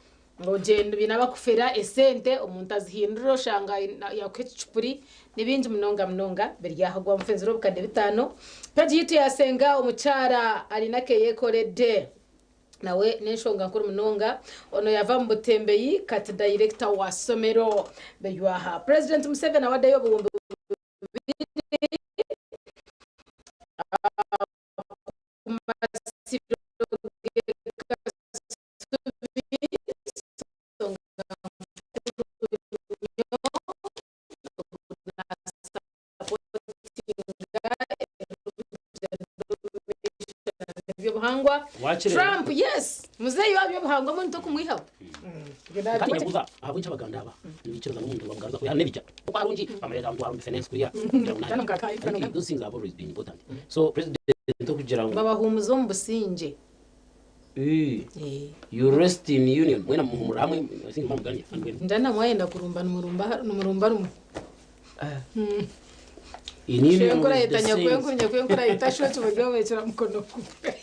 Ogyenda baine abakufera esente omuntu azihindura oshanga yakuha ekicupuri nibingi munonga munonga biri aha gwa mufenzire obukadde bitano. Pegi yitu yasenga omukyara Arinake Yekoredde nawe n'enshonga nkuru munonga ono yava omu butembeyi kati dayirekita wa somero biri aha. Purezidenti Museveni awadeyo obuwumbi bubiri ku masiro ebyobuhangwa Wakireeba? Trump yes muzeeyi wa byobuhangwa mbwenu tokumwihaho Kandi nyabuuza ahabw'enki abaganda aba nibaikiriza n'omuntu bamugaruza kuriya n'ebija oku arungi bamureeta bamutwara omu bifenensi kuriya kugira ngu Kandi mukaka- I think those things have always been important so president okugira ngu babahuumuza omu busingye Eh, you rest in union mwena muhumura hamwe I think muganya Ndana mwayenda kurumba nimurumba nimurumba rumwe. In union Shwenkura with the yeta nyakwenkuru saints. nyakwenkuru ayeta shoti buri mukono gumwe.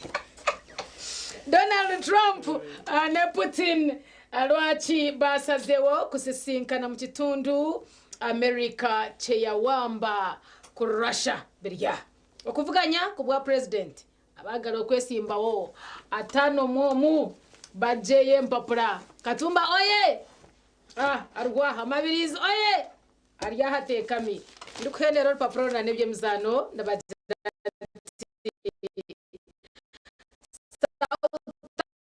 Donald Trump ne Putin lwaki basazewo kusisinkana mu kitundu America kyeyawamba ku Russia birya. Okuvuganya ku bwa president Abaagala okwesimbawo atano mu omu baggyeyo empapura. Katumba oye! Ah, arwaha. Mabirizi oye! Ari aha ateekami. Ndikuhendera orupapura oru n'eby'emizaano nibagira nti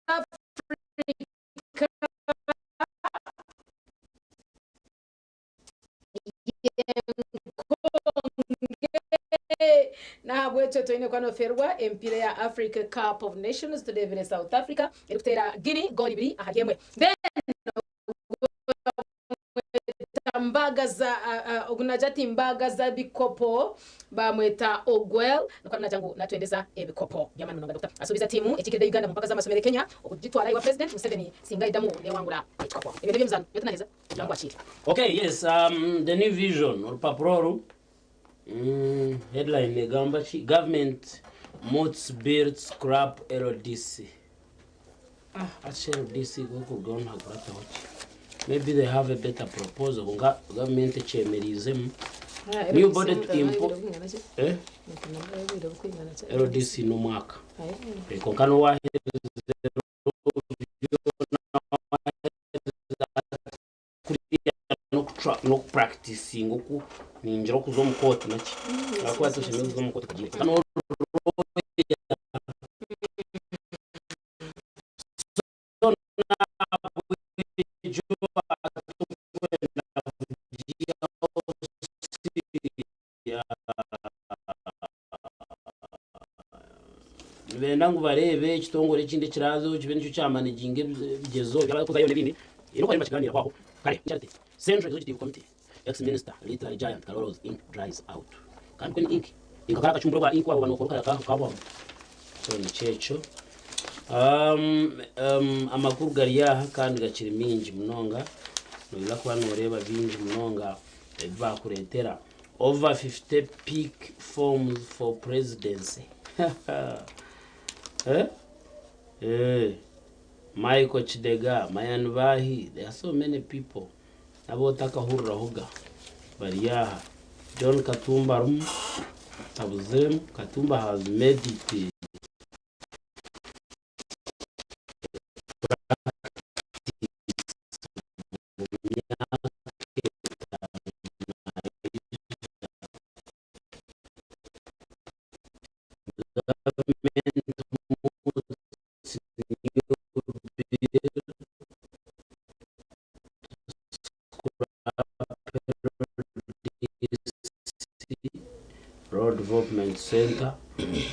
South Africa Yenkonge. Nahabwekyo toine kuba noferwa emipiira ya Africa Cup of Nations tureebire South Africa erikuteera Guinea goolo ibiri ahari emwe. Then bamweta Mbagaza ogu nagira ati Mbagaza bikopo bamweta Ogwel nikwo nagira ngu natwendeza ebikopo by'amaani munonga Dokita asuubiza tiimu ekiikirire Uganda omu mpaka z'amasomero e Kenya okugitwara ewa President Museveni singa aidamu newangura ekikopo. Ebyo n'eby'emizaano nyowe tinaheza. Nangwakire. Okay, yes, the new vision, orupapura oru, headline negamba ki? Government moots bill to scrap LDC. Ah, ati LDC gwekurugaho nihakurataho ki? Maybe they have a better proposal, kwonka government ekyemereizemu. New body to impo eh? LDC n'omwaka. Eh, kwonka n'owaherize n'okupuractisinga oku ningira okuza omu kooti naki ahakuba toshemereire kuza omu kooti okagira Nibenda ngu bareebe ekitongore ekindi ekiraazeho kibe nikyo kyamanaginga ebigyezo eby'abarikuzayo n'ebindi. Reero bariyo nibakigaaniiraho aho. Kare Charity, Central Executive Committee, Ex-minister, literally giant Karoro's ink dries out. Kandi kwe ni ink. Nka kariya akacumburo bwa ink waaba nookora okara kahwamu. So nikyo ekyo. Amakuru gari aha kandi gakiri maingi munonga. Noija kuba nooreeba bingi munonga ebi baakureetera. Over 50 pick forms for presidency eh? Eh. Michael Kidega, Mayan Bahi, there are so many people abu otakahurirahoga bari aha. John Katumba arimu, tabuziremu, Katumba has made it. Road Development Center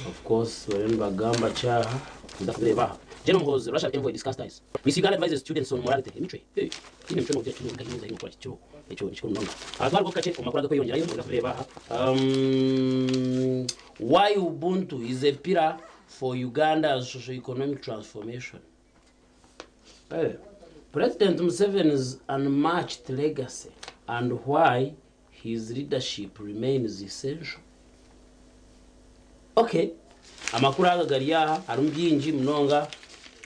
of course bariyo nibagamba ki aha nituza kubireeba aha. General Muhoozi Russian envoy discuss ties. Miss Uganda advises students on morality emicwe hey tihaine micwe nogira kinu nkahi noza nokora ki ekyo nikikuru munonga. Aha twaruga oku kakye omu makuru agakweyongyerayo noza kubireeba aha. Why Ubuntu is a pillar for Uganda's socio-economic transformation. President Museveni's unmatched legacy and why his leadership remains essential. Ok, amakuru aga gari aha harimu bingi munonga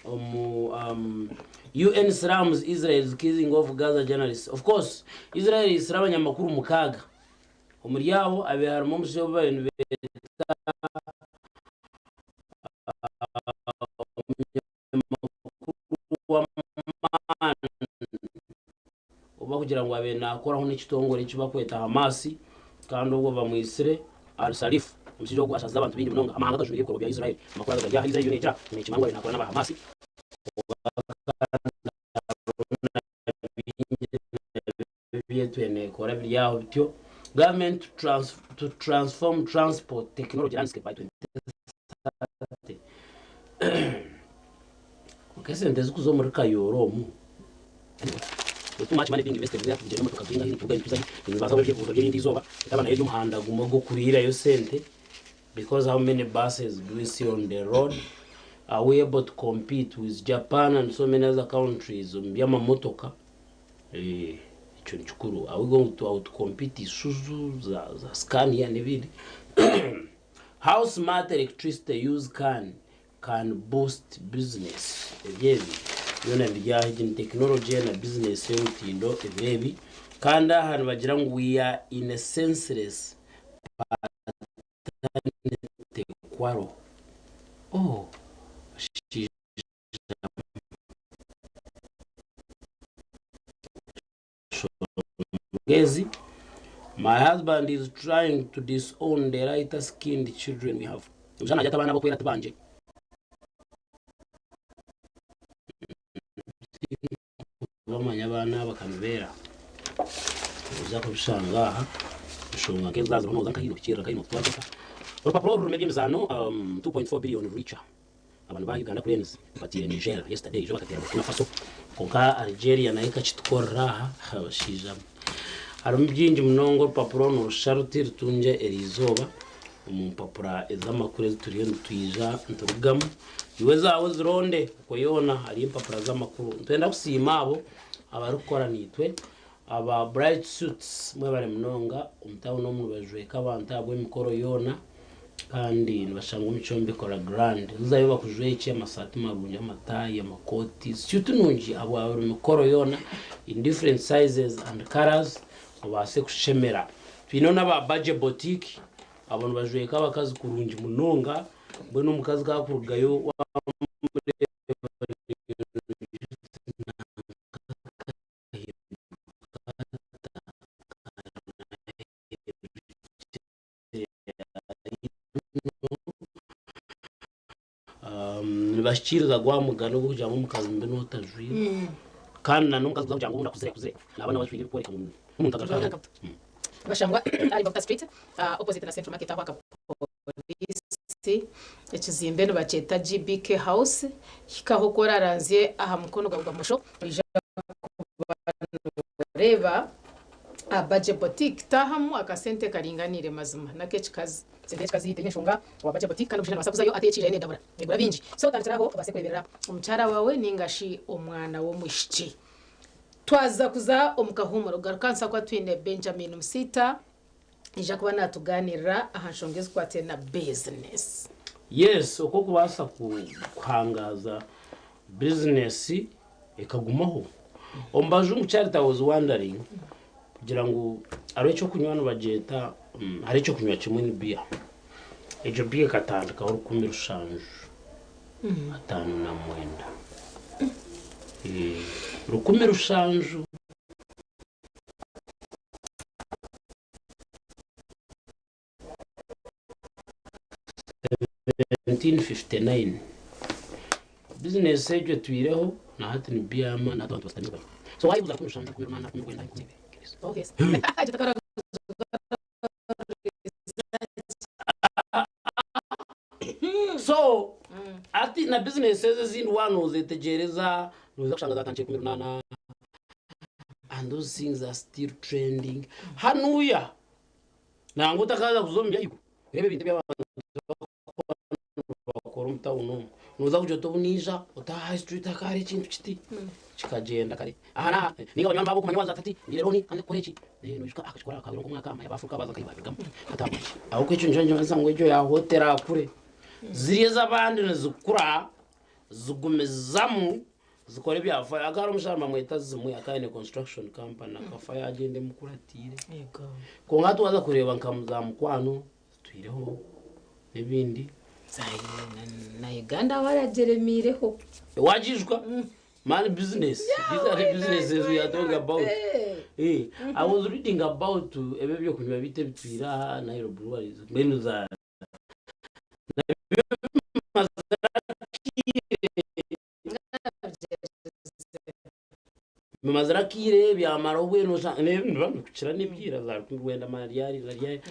Omu um, UN slams Israel's killing of Gaza journalists. Of course, Israel eisire abanyamakuru mukaaga. Omuri abo abe harimu omushaija ou baabaire nibeeta omunyamakuru w'amaani oba kugira ngu abaire naakoraho n'ekitongore eki barikweta Hamas kandi obwo bamwitsire Al Salif. Omushaija ogu ashazize abantu baingi munonga. Amahanga gajumire ebikorwa bya Israel. Amakuru aga gari aha Israel yo neegira ngu neekimanya ngu abaire naakora n'aba Hamas. Ebyetwe neekora biri aho bityo. Government to transform transport technology landscape by 2030. Kwonka esente zikuza omuri Kayoora omu too much money being invested there tugira emotoka zingahi niturugayo nituzayo nibaza ebyebuuzo by'erindi izooba etaba nayo eri omuhanda gumwe gw'okuriirayo sente because how many buses do we see on the road are we able to compete with Japan and so many other countries omu by'amamotoka Ekyo ni kikuru. Are we going to out compete Isuzu, za, za Scania n'ebindi? How smart electricity use can can boost business. Ebyo ebi byona biri aha. Egi ni technology na business y'orutindo ebiro ebi. Kandi aha nibagira ngu we are in a senseless paternity quarrel. Oh, she Ngezi, My husband is trying to disown the lighter skinned children we have. Omushaija naagira ati abaana ab'okwera tibangye. Bamanya abaana aba kanibeera. Noija kubishanga aha enshonga nk'ezi zaaba ziriho nooza nka haihi nohikiirira nka haihi nootwara mpaka. Orupapura oru rurimu eby'emizaano 2.4 billion richer. Abantu ba Uganda Cranes batiire Niger yesterday ejo bakateera Burkina Faso kwonka Algeria nayo ekakitukorera aha abashaija mwe. Harimu bingi munonga orupapura oru nirushusha ruti rutungye eriizooba omu mpapura ez'amakuru ezi turiyo nitwija niturugamu. Iwe ezaawe ozironde okwo yoona hariyo empapura z'amakuru. Nitwenda kusiima abo abarikukora naitwe aba Bright Suits mwebare munonga omu tawuni omu nibajweka abantu ahabw'emikoro yoona. Kandi nibashangwa omu kyombeko La Grande. Ozayo bakujwekye amasaati marungi, amataayi, amakooti, suit nungi ahabwa buri mikoro yoona in different sizes and colours obaase kushemera. Twineho n'aba Budget Boutique, abo nibajweka abakazi kurungi munonga, mbwenu omukazi ku arikurugayo wamureeba Nibahikiiriza gwa mugani ogurikugira ngu omukazi mubi n'otajwaire kandi na n'omukazi kuza kugira ngu obundi akuzire akuzire naaba nawe ajwaire ebirikworeka ngu n'omuntu agarukire. Nibashangwa ahari Mbakuta Street opposite na Central Market ahu aka Poliisi. Ekizimbe nibakyeta GBK House. Hikaho ku oraranzye aha mukono gwawe gwa bumosho noija kuba noreeba Budget Boutique. Taahamu akasente karinganiire mazima n'ak'ekikazi. Sente y'ekikazi teine nshonga owa Budget Boutique kandi omushaija nabaasa kuzayo ateekiire nedabura negura bingi. So tandikira aho obaase kureeberera omukyara waawe ninga shi omwana w'omwishiki. Twaza kuza omu kahuumuro garuka nsa kuba twine Benjamin Musiita naija kuba naatugaaniirira aha nshonga ezikwataine na bizinesi. Yes, oku okubaasa kuhangaaza bizinesi ekagumaho. Omu bajungu Charity I was wondering kugira ngu hariho ekyokunywa nibagyeta hariho ekyokunywa kimwe ni beer. Egyo beer ekatandikaho 1759. 1700. 1759 Bizinesi egyo etwireho na hati ni by'amaani hati abantu basitami banywa. So wayebuuza 1700, 1800, 1900. So hati na bizinesi ezi ezindi waaba nozetegyereza noza kushanga zatandikire 1800 and those things are still trending. Hanuya Nangwa otakaaza kuza omu by'ahaiguru, reeba ebintu ebi abantu barikuba nibakora omu tawuni omu. Nooza kugira oti obu naija oti aha high street hakaba hariho ekintu kiti, kikagyenda kare. Aha n'aha, nainga banywani baawe okumanya waaza ati ngiire looni kandi kukora eki, noijuka akakikora akabura nk'omwaka manya baafuruka baaza nkahi baabirugamu bataamuhikye. Ahabw'okuba ekyo nikyo nikimanyisa ngu egyo ya hoteri aha kure. Ziri ez'abandi nizikura. Zigumizamu zikora ebyafaayo. Hakaba hariho omushaija nibamweta Zimwe akaba aine construction company akafa yagyenda emukuratiire. Kwonka hati waaza kureeba nka za Mukwano zitwireho n'ebindi. Za na Uganda waragyeremiireho. Wagiijuka? Man business. These are the businesses we are talking about. Eh, I was reading about ebyo ebyokunywa biitu ebitwire aha Nile Breweries mbwenu za Bimazire akaire byamara obwire noshanga nibiba nibikukira n'ebyira za rukumi rwenda mara ryari na ryari.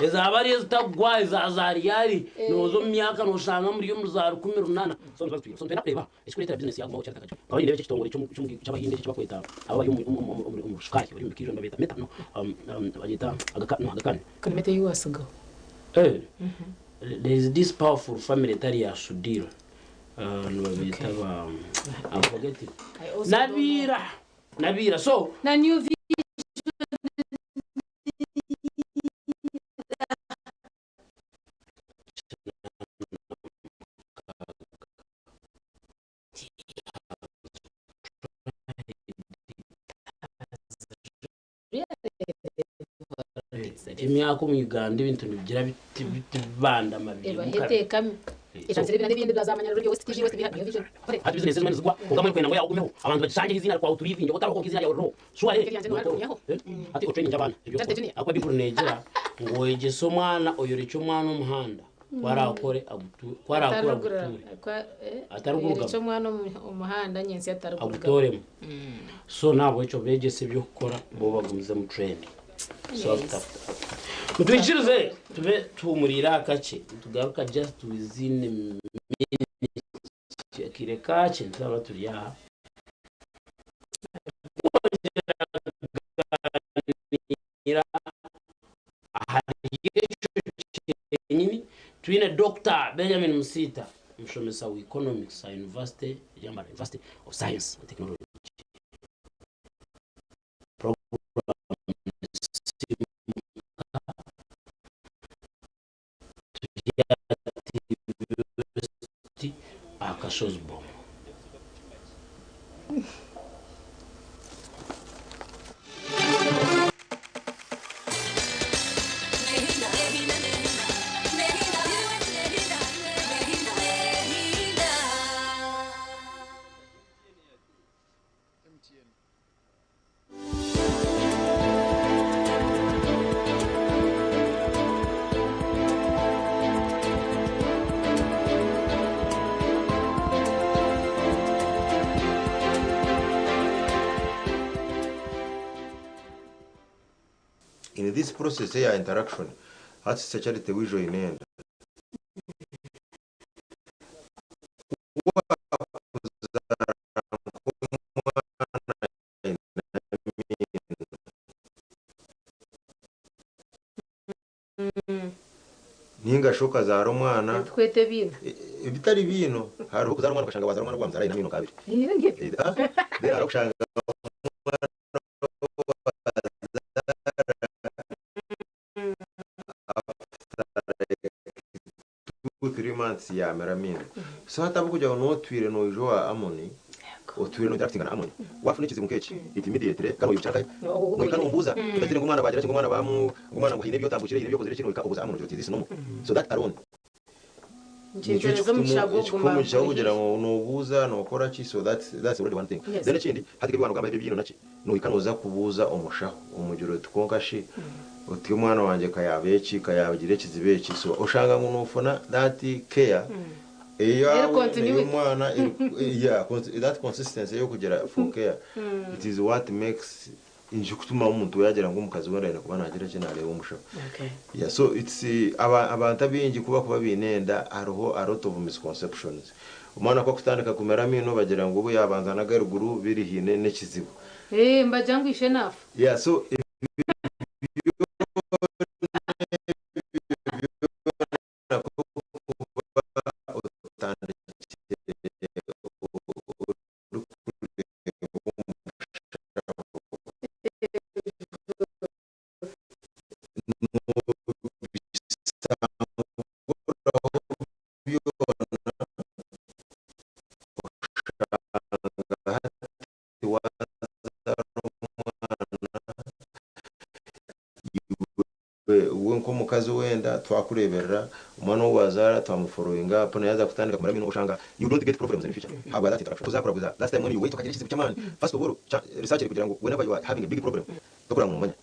Ezaaba ari ezitakugwa eza za ryari nooza omu myaka nooshanga muri omu za 1800. So nitwenda kureeba ekirikureetera bizinesi yaagumaho kyari takagye. Nkaba nindeeba eki ekitongore ky'abahinde eki ekibakweta aba abari omu shukaari bari omu bikiijo nibabeeta meta no bagyeta aga no agakani. Meta ei waasigaho. There is this powerful family etari ya Sudhir nibabeeta ba I'm forgetting. Nabiira Nabiira so. Na new vision. Emyaka omu Uganda ebintu nibigira biti biti bibandama birimu Ebahe kabi. eteekami. Etanzire ebina n'ebindi byazamanya Radio West TV West biha New Vision. Hati bizinesi ezimwe nizigwa kwonka mbwenu kwenda ngu eyawe ogumeho abantu bagishangyeho eiziina ryawe oturivinge otariho kwonka eiziina ryawe ririho sure Eryange noba Eh, hati otraininge abaana eby'okukora ahakuba baiburi neegira ngu oyegyese omwana oyorekye omwana omuhanda ku araakore agutu ku araakure agutuure Atarigurugamu. Atarigurugamu. Omwana omuhanda nyentsya atarigurugamu. Agutooremu. So nahabwekyo beegyese eby'okukora bo bagumizemu trend. So after after after. Mutwikirize tube tuhumuriire aha kakye nitugaruka just within a minute akaire kakye nitwaba turi aha. Kugaaniira ahari ekyo kyenyini twine Dokita Benjamin Musiita, omushomesa wa Economics aha University erya Mbarara University of Science and Technology. Puroguraamu Simuka turi aha TV aha Kashozi Boma. In this process eya interaction, hati security wijoininga enda. Ninga shi okazaara omwana. Ebirikweta ebiino. Ebitari biino. Hariho okuzaara omwana okashanga wazaara omwana ogu wamuzaara aine amaino nk'abiri. Then hariho okushanga omwana ou wazaara 2, 3 months yamera amaino. So hati ahabw'okugira ngu n'otwire noija owa Amoni, otwire no interactinga na Amoni, wafuna ekizibu nk'eki, it immediately kandi oirukira nkahe? Nohika nomubuuza, otagire ngu omwana bagira ki, ngu omwana bamu, ngu omwana ngu haine ebi otambukire, haine ebi okozire ki, nohika obuuza Amoni ogira oti is this normal? So that alone nikyo Nikimpereza omugisha ekikuha gw'okuguma omugisha gw'okugira haihi. ngu nobuuza, nokora ki, so that's that's already one thing. Then ekindi, hati nk'ebi waanogamba ebi ebiino naki, Nohika noza kubuuza omushaho omugira oti kwonka shi oti omwana wangye ka yaaba eki ka yaagira ekizibu eki so oshanga ngu nofuna that care eyaawe ney'omwana yeah that consistency eyokugira for care it is what makes nikikutuma omuntu yaagira ngu omukazi we aine kuba naagira ki naareeba omushaho yeah so it's abantu abaingi ku bakuba baine enda hariho a lot of misconceptions Omwana ku akutandika kumera amaino bagira ngu obu yabanza n'agaruguru biri haine n'ekizibu. Eeh nibagira ngu ishe naafa. Yeah so ebyo byona Twakureberera omwana ou wazaara, twamufollowinga up, naye yaaza kutandika kumara amaino oshanga you don't get problems in future ahabwa that interaction. Tozakura kuza last time when you wait okagira ekizibu ky'amaani. First of all, research erikugira ngu whenever you are having a big problem, tokureba ngu nomanya.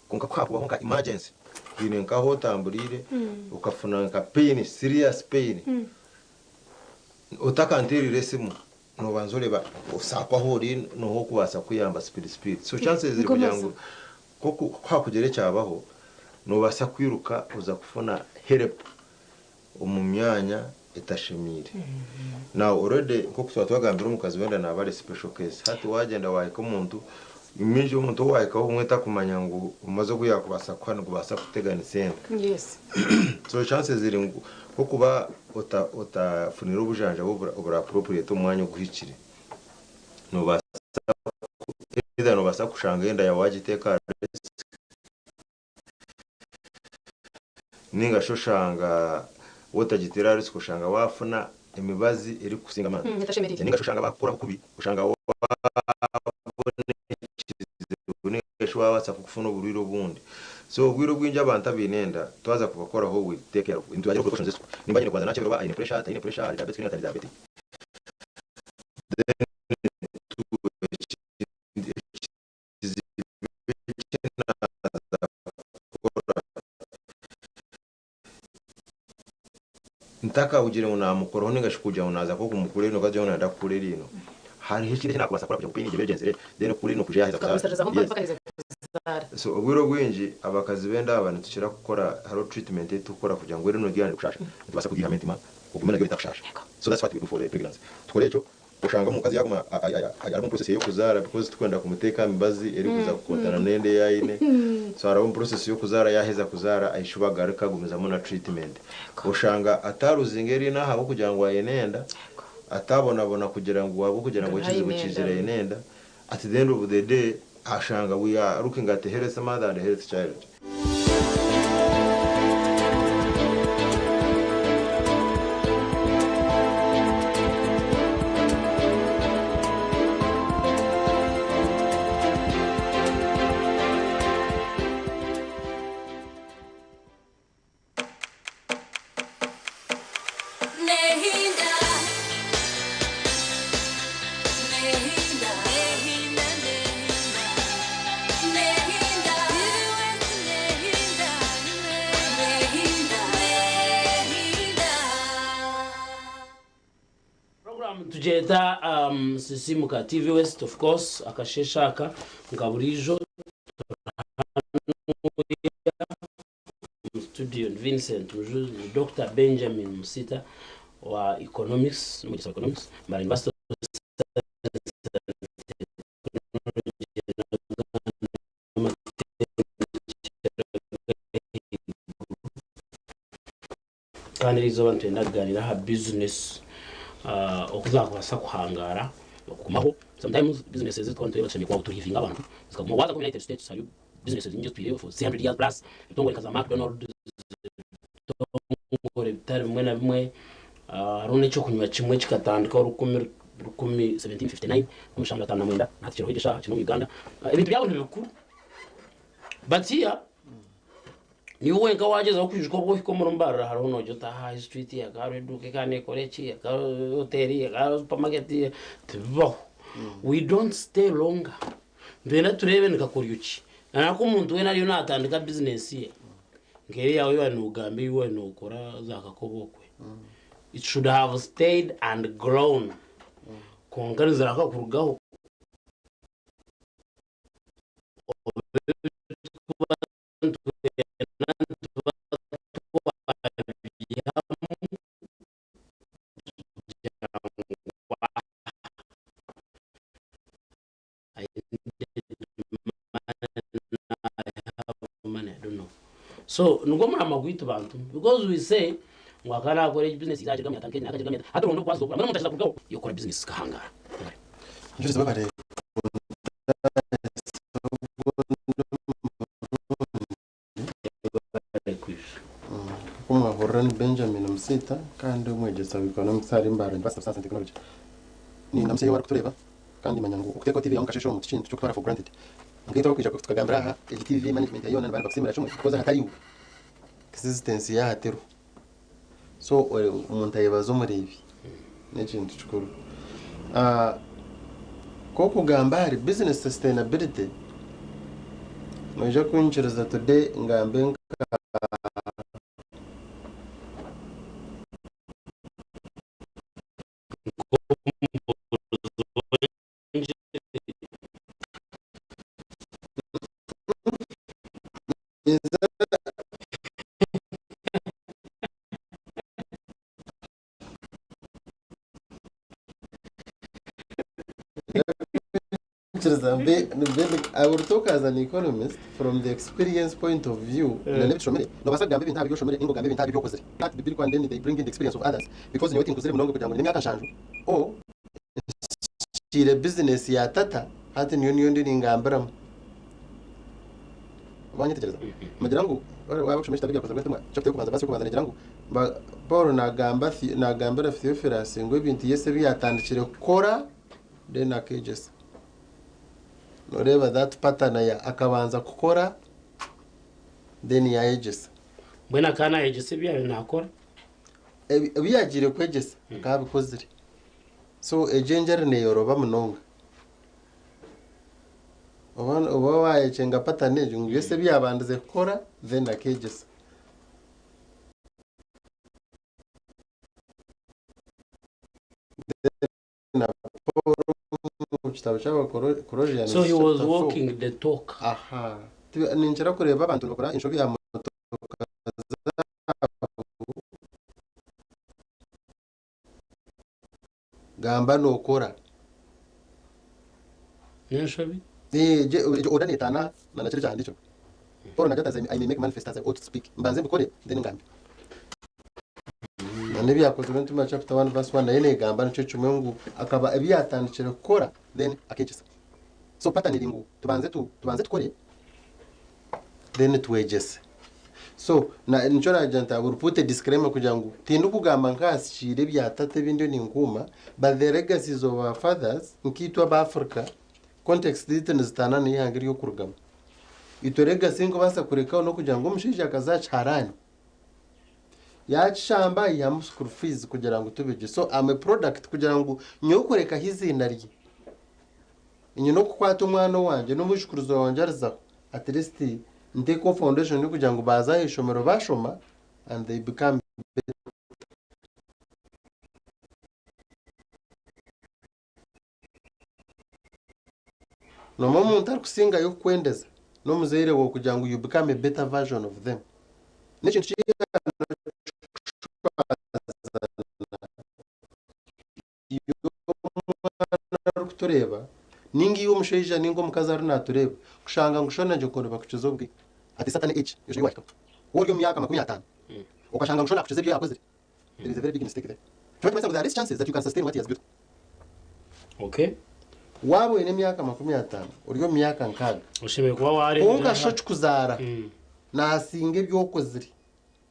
Kwonka ku hakubaho nka emergency, haine nk'ahu otamburiire okafuna nka pain, serious pain, otakanteereire esimu, noobanza oreeba osaakwa ahu ori nooha orikubaasa kukuyamba speed speed. So chances ziri kugira ngu nk'oku ku hakugira ekyabaho, noobaasa kwiruka oza kufuna help omu myanya etashemeire. Now already nk'oku twaba twagambire omukazi w'enda naaba ari special case. Hati wagyenda waahika omuntu, mingi omuntu ou waahikaho obumwe takumanya ngu omubazi ogu yaakubaasa kukuha nigubaasa kukuteganisa enda. So chances ziri ngu nk'okuba ota otafunire obujanjabi oburi appropriate omu mwanya oguhikire, noobaasa either noobaasa kushanga enda yaawe waagiteeka aha risk, Ninga shi oshanga wotagiteera aha risk oshanga wafuna emibazi erikukusinga amaani. Etashemereire. Ninga shi oshanga bakukoraho kubi oshanga wabona ekizibu ninga shi wabaasa kufuna oburwaire obundi. So obwire obwingi abantu abaine enda twaza kubakoraho we take care of nitubagira precautions ezi nimba nyine kubanza nakyebera oba aine pressure, taine pressure, ari diabetic ninga tari diabetic then ekizibu eki naaza kukora ntakahugire ngu naamukoraho ninga shi kugira ngu naaza nk'okumukura eriino kugira ngu nayenda kukura eriino, hariho ekindi eki naakubaasa kukora kugira ngu pain egyo ebe egyenzire then okukura eriino kwija yaaheza kuzaara. Yes. So obwire obwingi abakazi b'enda aba nitukira kukora hariho treatment ei turikukora kugira ngu eriino ryaba nirikushaasha nitubaasa kugiihamu entima ogume naryo ritakushaasha. So that's what we do for the pregnancy. Tukora ekyo. Oshanga omukazi yaguma ari omu process y'okuzaara because tikwenda kumuteeka aha mibazi erikuza kukontana n'enda ei aine. So araba omu process y'okuzaara yaheza kuzaara ahishuba agaruka agumizamu na treatment. Oshanga ataruzinga eriino ahabw'okugira ngu aine enda, atabonabona kugira ngu ahabw'okugira ngu ekizibu kiizire aine enda, at the end of the day ashanga we are looking at a healthy mother and a healthy child. Program tugyeta Sisimuka TV West of course akasheeshe aka nka buriijo Omu studio ni Vincent Mujuzi, Dokita Benjamin Musita owa Economics, n'omwegyesa wa Economics, Mbara University of Science and Technology n'amatendekero ag'ahaiguru. Kandi eriizooba nitwenda kugaaniira aha bizinesi oku zaakubaasa kuhangaara, okugumaho. Sometimes bizinesi ezi twaba nitureeba tushemereire kuba turihivinga abantu zikagumaho. Waaza nka United States hariyo bizinesi nyingi ezitwireyo for 300 years plus, ebitongore nka za McDonald's, ebitongore bitari bimwe na bimwe. Hariho n'eky'okunywa kimwe kikatandikaho 1759, 1759, na hati kiriho egi eshaaha kiri omu Uganda. Ebintu byabo nibikuru. But here, Niiwe wenka waagyezaho kwijuka obu ohika omuri Mbarara hariho noogira oti aha High Street hakaba hariho eduuka ekaba neekora eki, hakaba hariho hoteeri, hakaba hariho supamaketi, tibibaho. We don't stay longer. Nitwenda tureebe ni kakoryo ki. Na naku omuntu weena ariyo naatandika bizinesi ye, nk'eri eyaawe ei waaba noogamba ei waaba nookora za kakobe okwe, it should have stayed and grown. Kwonka nizirahuka kurugaho. Twena nituba twabyihamu kugira ngu I don't know. So nigwo murama gwaitu bantu because we say ngu akaba nakora egi business yagirwamu yatandika egi nakagirwamu yatandika hati oronda okwaza okura mbwenu omuntu akiza kurugaho yokora business zikahangara. Njulizi webare Nk'oku mwahurira ni Benjamin Musiita kandi omwegyesa wa Economics ahari Mbarara University of Science and Technology. Nindamutsya iwe orikutureeba kandi manya ngu okuteekaho TV yaawe omu kasheeshe omu tikintu ky'okutwara for granted. Nkaitwe abakwija tukagambira aha egi TV management ya yoona nibabakusiimira kimwe because hatari iwe. Existence yaaha teriho. So omuntu ayebaza omureebi. N'ekintu kikuru. Ku okugamba ahari business sustainability, noija kunyikiriza today ngambe nka. I will talk as an economist from the experience point of view na n'ebitushomire nobaasa kugamba ebintu aha bi oshomire ninga ogambe ebintu aha bi okozire that bibirikwa and then they bring in the experience of others because nyowe tinkuzire munonga kugira ngu nyine emyaka nshanju or nsikiire business ya tata hati niyo niyo ndiyo ningambiramu Wanyetegyereza? Nibagira ngu waaba kushoma ekitabo Ebyakozirwe Entumwa, chapter y'okubanza verse y'okubanza negira ngu Paulo nagamba nagambira Theophilus ngu ebintu Yesu ebi yatandikire kukora then akeegyesa. Noreeba that pattern ya akabanza kukora then yayegyesa. Mbwenu akaba nayegyesa ebi yaabaire naakora? Ebi yagiire kwegyesa akaba abikozire. So egyo engyeri neyoroba munonga. Oba wayekyenga pattern egyo ngu Yesu ebi yabandize kukora then akegyesa. Then na Paul omu kitabo ky'Abakolosians So he was chapter 4 walking the talk. Aha. Ninkira kureeba abantu nibakora enshobi aha motoka zaabo. Gamba nookora. N'enshobi? Egyo order neetaana na kiri ekyahandiikirwe. Paul naagira ati, As I may make manifest as I ought to speak. Mbanze mbikore, then ngambe. Na n'Ebyakozirwe Entumwa chapter 1 verse 1 nayo neegamba nikyo kimwe ngu akaba ebi yaatandikire kukora then akeegyesa. So pattern eri ngu tubanze tu tubanze tukore then twegyese. So na nikyo naagira nti I will put a disclaimer kugira ngu tindikugamba nkaasikiire ebya tata ebi ndiyo ninkuuma but the legacies of our fathers nkaitwe aba Africa context zaitu nizitaana n'eihanga ery'okurugamu. Itwe legacy ei nkubaasa kurekaho n'okugira ngu omushaija akaza aha kiharani yaakishamba yaihamu school fees kugira ngu tube gye. So am a product kugira ngu nyowe kurekaho eiziina rye Nyine okukwata omwana owangye n'omwijukuruzi wangye arizaho at least ntekeho foundation y'okugira ngu baaza aha ishomero baashoma and they become better. Noomanya omuntu arikusingayo kukwendeza n'omuzaire waawe kugira ngu you become a better version of them. N'ekintu Iwe omwana orikutureeba, ninga iwe omushaija ninga omukazi ariyo natureeba, kushanga ngu shona gye okwo nibakukiza obwire. At a certain age, oshobe wahikaho. Waaba ori omu myaka 50, okashanga ngu shona akukiza ebi yakozire, there is a very big mistake there. Nikiba nikimanyisa ngu there are less chances that you can sustain what he has built. Okay. Waaba oine emyaka 50, ori omu myaka nkaaga, Oshemereire kuba waareebire kwonka sho aha. okikuzaara naasinga ebi okozire.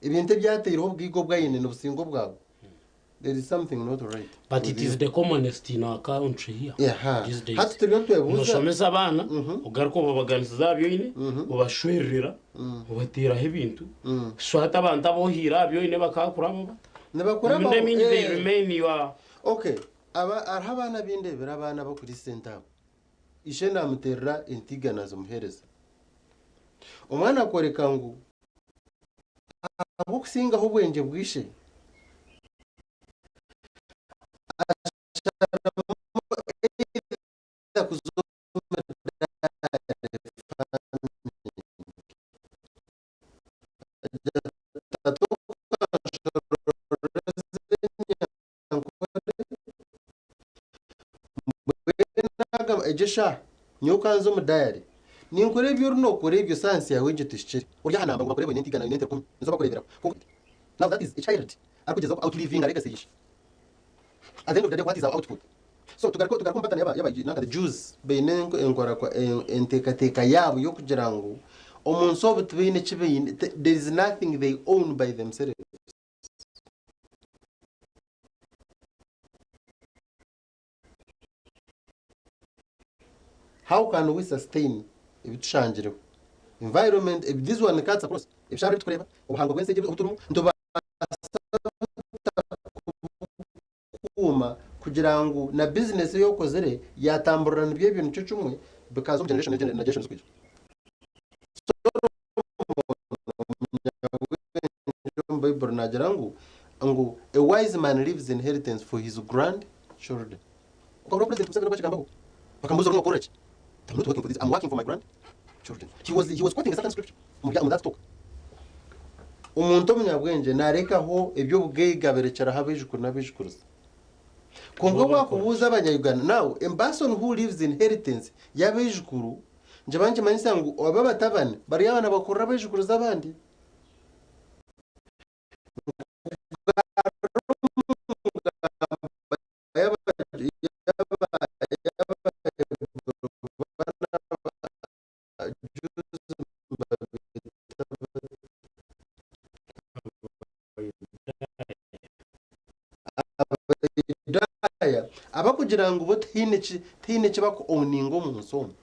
Ebintu ebi ataireho obugaiga obu aine nibusinga obwawe. There is something not right But with it is you. the commonest in our country here Aha. these days. Hati turiyo nitwebuuza. Noshomesa abaana, ogaruka obabaganisiza aha bi oine, obashwererera, obateeraho ebintu. So hati abantu abu ohaire aha bi oine bakakurabaho bata? Nibakurabaho, Emirundi emingi they eh. remain your... Okay, aba hariho abaana abu ndeebire abaana abakuriisa ente abo. Ishe naamuteerera entiiga naazimuheereza. Omwana akooreka ngu ahabw'okusingaho obwengye bwa ishe, asharamu either kuza omu dairy farming agira ati tata okanshororeza enyankore mbwenu agamba egyo eshaaha nyowe ka nze omu dairy ninkora ebi ori nokora ebyo sayansi yaawe egyo tehikire ori aha namba ngu bakureebe oine ente igana oine ente rukumi nizo bakureeberaho kwonka now that is a child arikugyezaho ku outlivinga legacy y'ishe at the end of the day what is our output so tugaruke tugaruke omu pattern yaba yaba nanka the Jews baine enkora enteekateeka yaabo y'okugira ngu omu nsi obu tibaine eki baine there is nothing they own by themselves. How can we sustain ebitushangireho? Environment, this one cuts across. Ebishaaru ebi turikureeba, obuhangwa bw'ensi egi obu turimu, nitubaasa buta kubukuuma kugira ngu na bizinesi ei okozire yaatamburira nibyo ebyo nikyo kimwe bikaza omu generation na generation ezirikwija. Solomon omunyabwengye omu Baiburi naagira ngu ngu a wise man leaves inheritance for his grandchildren. Okahurira President Museveni obu akigambaho? Bakamubuuza orimu nokorera ki? I'm not working for this, I'm working for my grandchildren. He was, he was quoting a certain scripture omu bya- omu that talk. Omuntu omunyabwengye naarekaho eby'obugaiga abirekyeraho abaijukuru n'abaijukuruza. Kwonka wakubuuza abanya-Uganda, now a person who leaves inheritance y'abaijukuru, ngiba nikimanyisa ngu abo abatabani bari abaana bakurira abaijukuruza abandi. Abayudaaya abakugira ngu bo tihaine ki tihaine eki baku-owninga omu nsi omu.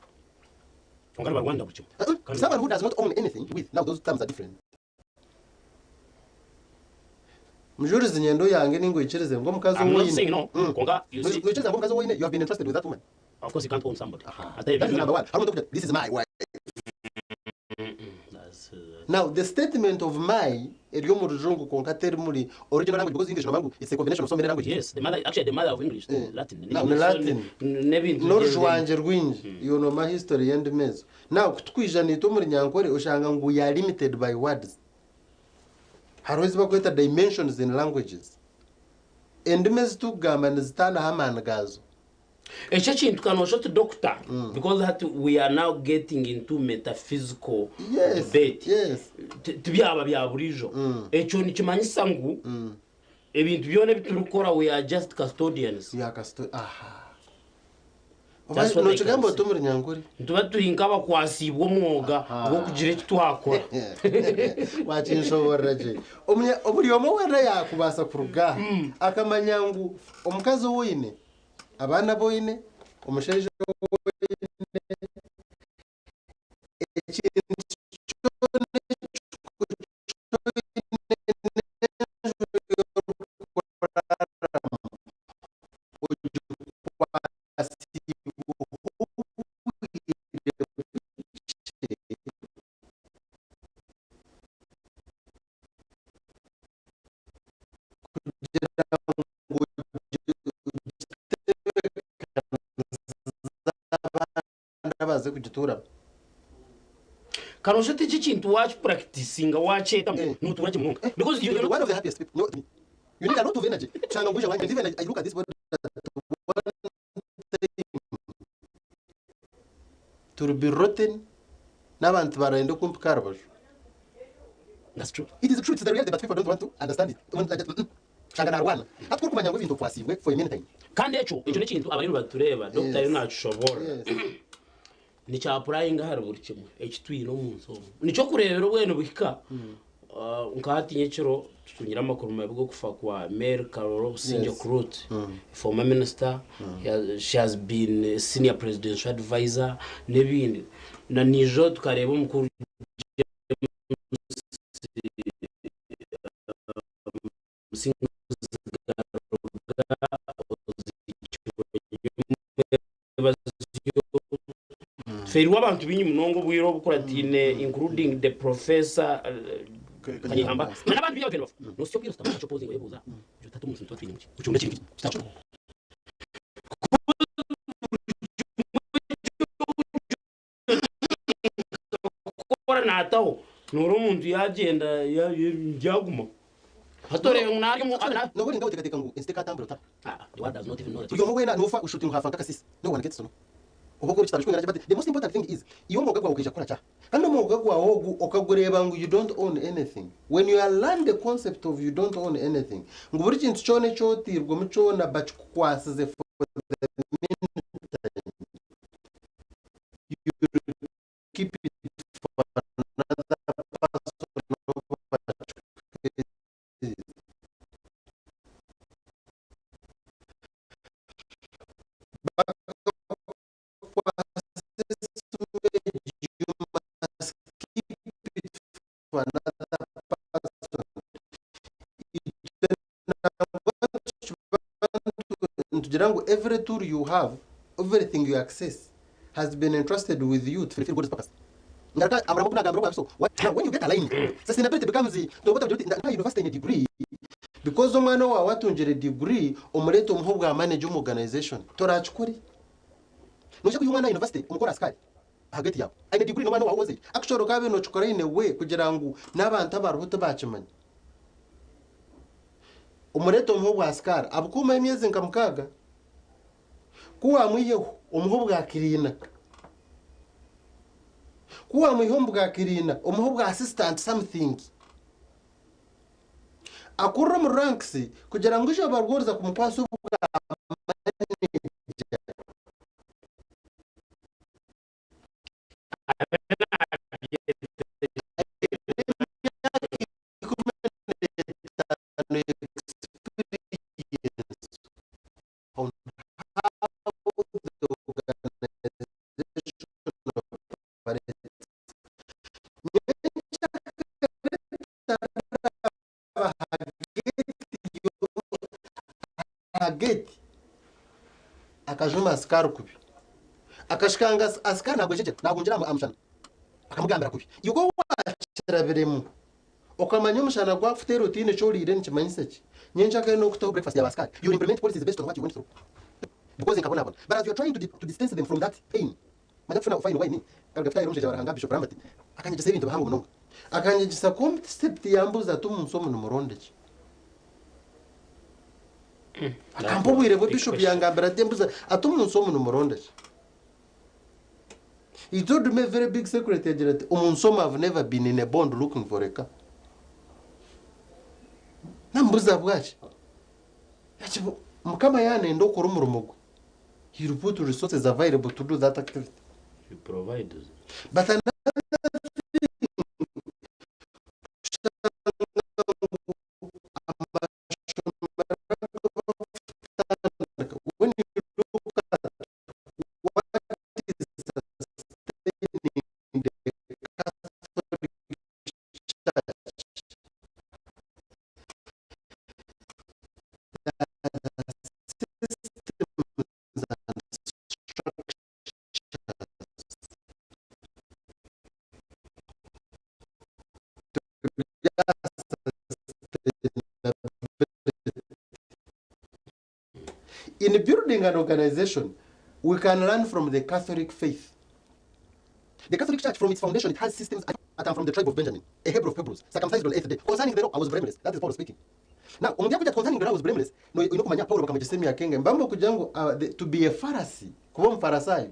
Kwonka nibarwanira buri kimwe. Uh-uh. Someone who does not own anything with now those terms are different. Mujurizi nyendo yange ninga oikirize ngu omukazi I'm ou not oine saying no, Mm. kwonka you see- Noikiriza ngu omukazi ou oine you have been entrusted with that woman. Of course you can't own somebody. Ate That is ebyo number one. Hariho omuntu okugira this is my wife. That's, Now the statement of my eri omu rujungu kwonka teri muri original language because English nomanya ngu it's a combination of so many languages. Yes, the mother, actually the mother of English, Eh. Latin. Now, ni Latin. N'ebintu N'orujwangye rwingi iwe noomanya history y'endimi ezo. Now ku tukwija naitwe omuri Nyankore oshanga ngu we are limited by words. Hariho ezi barikweta dimensions in languages. Endimi ezi turikugamba nizitaanaho amaani gaazo. Ekyo ekintu kanoosha oti doctor because hati we are now getting into metaphysical Yes, debate. yes. Tibyaba bya buriijo. Ekyo nikimanyisa ngu ebintu byona ebi turikukora we are just custodians. We are aha. That's what I Nookigamba can oti say. omuri Nyankore? Nituba turi nk'abakwasiibwe omwoga gw'okugira eki twakora. Wakinshoboorora gye. Omunya- Buri omwe weena yaakubaasa kuruga aha akamanya ngu omukazi ou oine, abaana abu oine, omushaija ou oine, ekintu kyona eki oine n'enju ei orikuraaramu ogikwasiibweho obwire bukye. Kugira ngu ogitebeekanisize abaana baze kugituuramu. Karosho ti kintu waakipurakitinga waakyetamu nootuura gye munonga because you One of the happiest people. No, you need a lot of energy. Shanga ngwija wanje, even I look at this body at one time to be rotten n'abantu barenda kumpika aha rubaju. That's true. It is true, it's the reality, but people don't want to understand it. Want to, Shanga narwana. Hati ku orikumanya ngu ebintu okwasiibwe for a meantime. Kandi ekyo ekyo n'ekintu abariyo nibatureeba doctor ariyo nakishoboorora. Nikyapurayinga ahari buri kimwe eki twine omu nsi omu. Nikyo okureebera obwene buhika nka hati nyekiro tutungire amakuru mabi g'okufa kwa Mary Karoro Busingye Kurut, former minister, she has been a senior presidential advisor n'ebindi. Na niijo tukareeba omukuru James Musinguzi Garuga Tufeirwe abantu baingi munonga obwire obukurataine including the professor Kanyihamba na n'abandi baingi abatwire nibafa. Nosya obwire ositama oshusha opozinga oyebuuza oti hati omu nsi nituba twinemu ki? Ekyo n'ekintu kitakiriho. Kukora naataho noora omuntu yaagyenda yaagumaho. Hati oreeba ngu naarya omu. Nooba ori nkawe oteekateeka ngu ensi tekaatambura otari. The world does not even know that Buri omwe weena noofa oshusha oti ngu haafa nk'akasiisi. No one gets to know. Oba okora ekitabo kirikwingana ki but the most important thing is iwe omwoga gwawe okaija kukora ki aha? Kandi omwoga gwawe ogu okagureeba ngu you don't own anything. When you learn the concept of you don't own anything, ngu buri kintu kyona eki oteirwemu kyona bakikukwasize for the meantime, you will keep it for another person Bakakukwasa esimu egi, you must keep it for another. Nitugira ngu every tool you have, everything you access has been entrusted with you to fulfill God's purpose. Ngaruka amuramo ogu nagambire obwa biso. Now when you get aligned, sustainability becomes noba otagira oti nda university nyine degree because omwana wawe atungire degree omureete omuhe obwa manager omu organization. Torakikore. Noija kwiha omwana aha university omukore asikari aha gate yawe. Aine degree n'omwana owawe owazaire. Actually okabaire nokikora in a way kugira ngu n'abantu abariho tibakimanya. Omureete omuhe obwa asikari abukuumaho emyezi nka mukaaga. Ku waamwiheho, omuhe obwa kiriina. Ku waamwiha omu bwa kiriina, omuhe obwa assistant something. Akurire omu ranks kugira ngu eizooba rimwe oriza kumukwasa obwa manager. Aine emyaka ikumi n'etaano experience on how the organization operates. Aha gate akajuma asikari kubi. Akashikanga asikari nagwejegyera nagungira aha mushana akamugambira kubi. Iwe wakirabiremu okamanya omushana gwakuteera otaine eki oriire nikimanyisa ki? Nyencakare nokutaho breakfast ya basikari. You implement policies based on what you went through. Because nkabonabona. But as you are trying to, to distance them from that pain, manya kufuna fine wine, karuga kutahira omushaija wa Ruhanga Bishop Lambert, akanyegyesa ebintu bihango munonga. Akanyegyesa concept yambuuza ati omunsi omu nimuronda ki? Akampa obwire bwe Bishop yangambira ati embuza ati omunsi omu nimuronda ki? He told me a very big secret yagira ati omunsi omu I've never been in a bond looking for a car. Namubuza bwaki? Ati Mukama yanenda okora omurimo gwe he will put resources available to do that activity. He provides. But another thing, amasomero when you look at what is sustaining the Catholic Church, the systems and structures In building an organization, we can learn from the Catholic faith. The Catholic Church, from its foundation, it has systems. I'm from the tribe of Benjamin, a Hebrew of Hebrews, circumcised on the eighth day. Concerning the law, I was blameless. That is Paul speaking. Now, omuntu yakugira concerning the law, I was blameless. No, oine kumanya Paulo bakamwegyesa emyaka enga. Mbamba kugira ngu to be a Pharisee, kuba omufarisayo,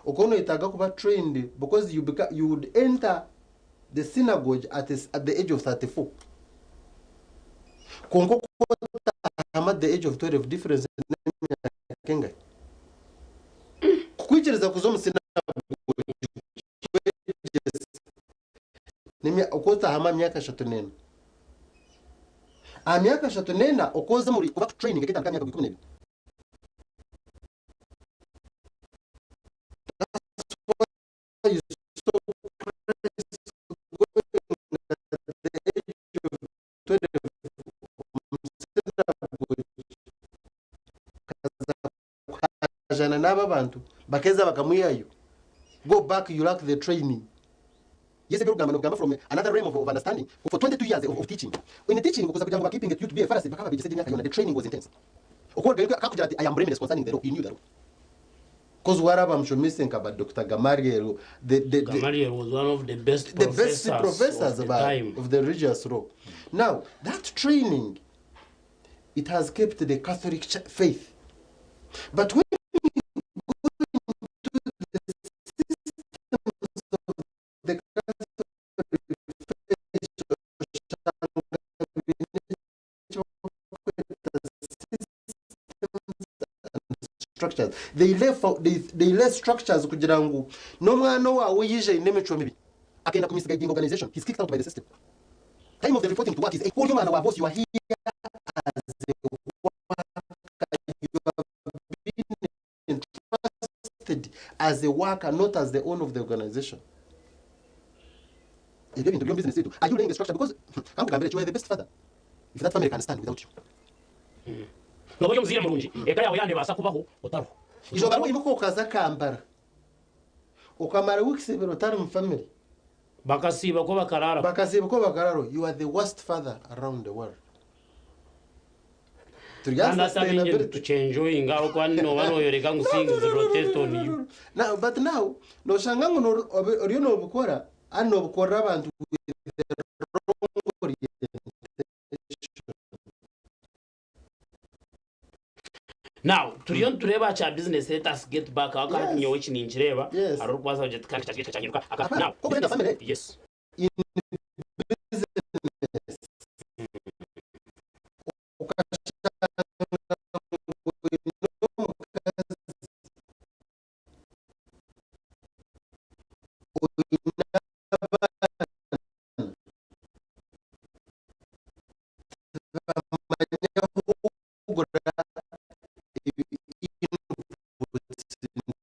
okaba noyetaaga kuba trained because you, beca, you would enter the synagogue at, a, at the age of 34. Kwonka okutahama at the age of 12 difference n'emyaka engahi? Kukwikiriza kuza omu synagogue kwegyesa okutahama aha myaka ashatu n'ena. Aha myaka ashatu n'ena okoza omuri kuba training eketandika aha myaka 12. That's why you saw Christ going at the age of 12 omu synagogue akaza kuhajana n'abo abantu bakeza bakamwihayo go back you lack the training. Yes, ebyo orikugamba nobigamba from another realm of, of understanding for 22 years of, of teaching. In teaching okuza kugira ngu bakeeping you to be a Pharisee bakaba babegyesa egyo emyaka yoona the training was intense. Okworeka akakugira ati I am blameless concerning the law he knew the law. Cause waraba mushomese nka ba Doctor Gamaliel the, the, the, Gamaliel was one of the best the best professors, professors of the ba, time. of the religious law. Now, that training, it has kept the Catholic faith. But when you go into the systems of the Catholic faith, oshanga biine eki barikweta systems and structures. They lay, they, they lay structures kugira ngu n'omwana owaawe yaija aine emicwe mibi akenda kumisguiding organization, he's kicked out by the system. Time of the reporting to work is 8. Ori omwana wa boss, you are here as a worker, you have been entrusted as a worker, not as the owner of the organization. Ebyo ebintu by'omu business yitu. Are you laying the structure? Because kankugambire, you are the best father if that family can stand without you. Nooba ori omuzaire murungi, eka yaawe yaaba neebaasa kubaho otariho. Izooba rimwe oimuka okaza Kampala okamara weeks ibiri otari mu family. Bakasiiba kwo bakaraaraho. Bakasiiba kwo bakaraaraho. You are the worst father around the world. Turi aha Kandi hati abaingi sustainability. nitukyenjoyinga ahabw'okuba nooba nooyoreka ngu things rotate on you. Now, but now noshanga ngu nor- obi- oriyo noobikora kandi noobikorera abantu with the wrong orientation. Now, turiyo nitureeba aha kya business let us get back aho kandi Yes. nyowe eki ninkireeba Yes. hariho orikubaasa kugira ati kandi kyagira kyanyiruka aka Apa, now ko kwenda business family. yes In business okashanga ngu oine omukazi oine abaana tibamanya kugura inputs into organization.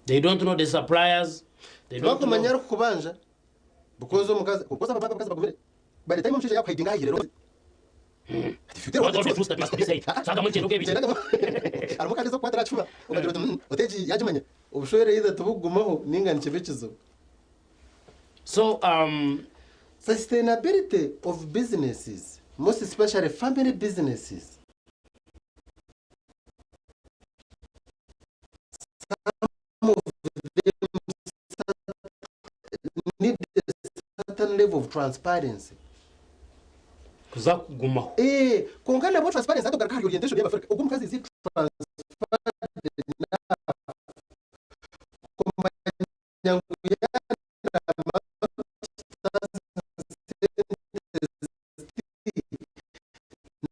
They don't know the suppliers. They don't Tibakumanya know. arikukubanja because omukazi because abavanga abakazi bagumire by the time omushaija yakuhidinga ahahire rero What all the truths that must be said. Saka muri kintu kebi. harimu kandi ez'okukwatira aha kifuba okagira oti "Mm, oti egi yagimanya obushwere either tibukugumaho ninga nikiba ekizibu So sustainability of businesses most especially family businesses some of them need a certain level of transparency kuza kugumaho eh konka nabo transparency hati ogaruka ahari orientation y'abafrika ogwo omukazi is transparent enough kumanya ngu yanama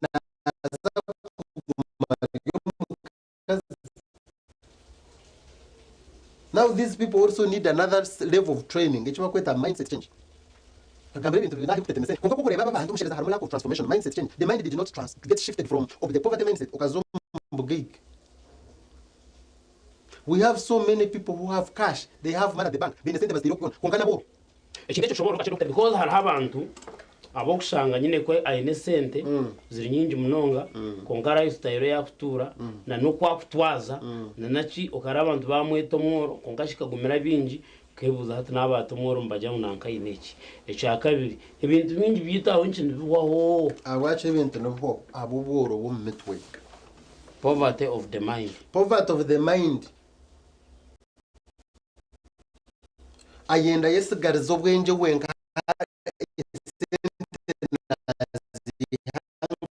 naza kuguma ari omukazi Now these people also need another level of training eki barikweta mindset change. Nkagambira ebintu bibiri nahikutetemesa kwonka ku orikureeba aba abantu omushereza harimu lack of transformation, mindset change. The mind did not trans get shifted from of the poverty mindset okaza omu bugaiga. We have so many people who have cash, they have money at the bank, baine sente baziteire okwo kwonka nabo Eki nekishobooroka ki Doctor because hariho abantu ab'okushanga nyine ku aine esente ziri nyingi munonga kwonka lifestyle ei akutuura na n'oku akutwaza na naki okareeba abantu bamweta omworo kwonka kikagumira baingi okebuuza hati naaba ati omworo nibagira ngu nanka aine ki? Ekyakabiri ebintu bingi byaitu aho nki nibihwaho. Ahabwaki ebintu nibihwaho? Ahabw'obworo bw'omu mitwe. Poverty of the mind. Poverty of the mind. Ayenda ayesigarize obwengye bwenka esente naziiha nkahi?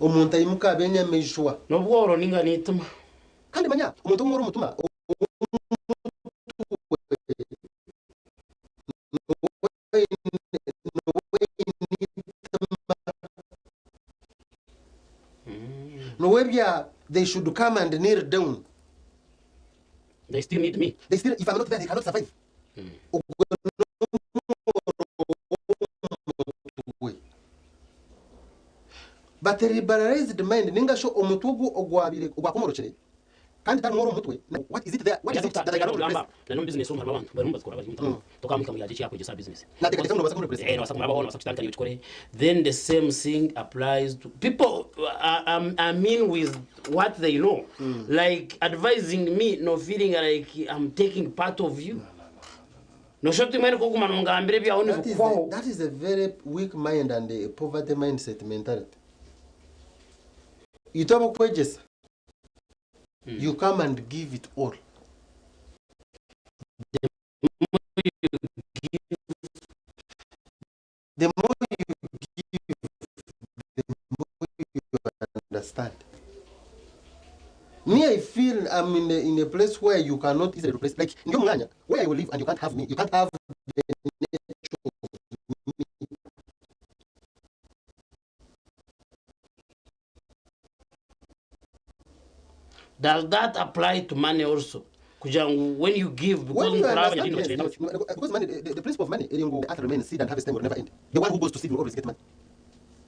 Omuntu aimuka aba enyamaishwa. N'obworo ninga n'itima. Kandi manya omuntu omworo omutima Niwe ebya they should come and kneel down. They still need me. They still, if I'm not there, they cannot survive. Ogwo n'omworo w'omutwe. But a liberalized mind ninga shi omutwe ogu ogwabaire ogwakomorokire Kandi tari mworo omu mutwe, na what is it there, what is it that I cannot replace? Na n'omu business omu harimu abantu barimu nibazikora bari omu town tokamuhika ngu yagira eki yakwegyesa aha business. Nateekateeka ngu noobaasa kumureplacinga. Eh noobaasa kumurabaho noobaasa kukitandika naiwe okikore. Then the same thing applies to people are, are mean with what they know like advising me no feeling like I'm taking part of you. Noshusha oti mbwenu ku orikuguma nongambira ebyawe That is a, nibikuhwaho. that is a very weak mind and a poverty mindset mentality. Itwe ab'okwegyesa You come and give it all. The more you give, the more you understand. Me, I feel I'm in a place where you cannot easily replace. Like, ndi omu mwanya where I will live and you can't have me. You can't have the nature of me. Does that apply to money also? Kugira ngu when you give because When you nkuraba understand, nyine yes, yes, because money, the principle of money, eri ngu earth remains seed and harvest time will never end. The one who goes to seed will always get money.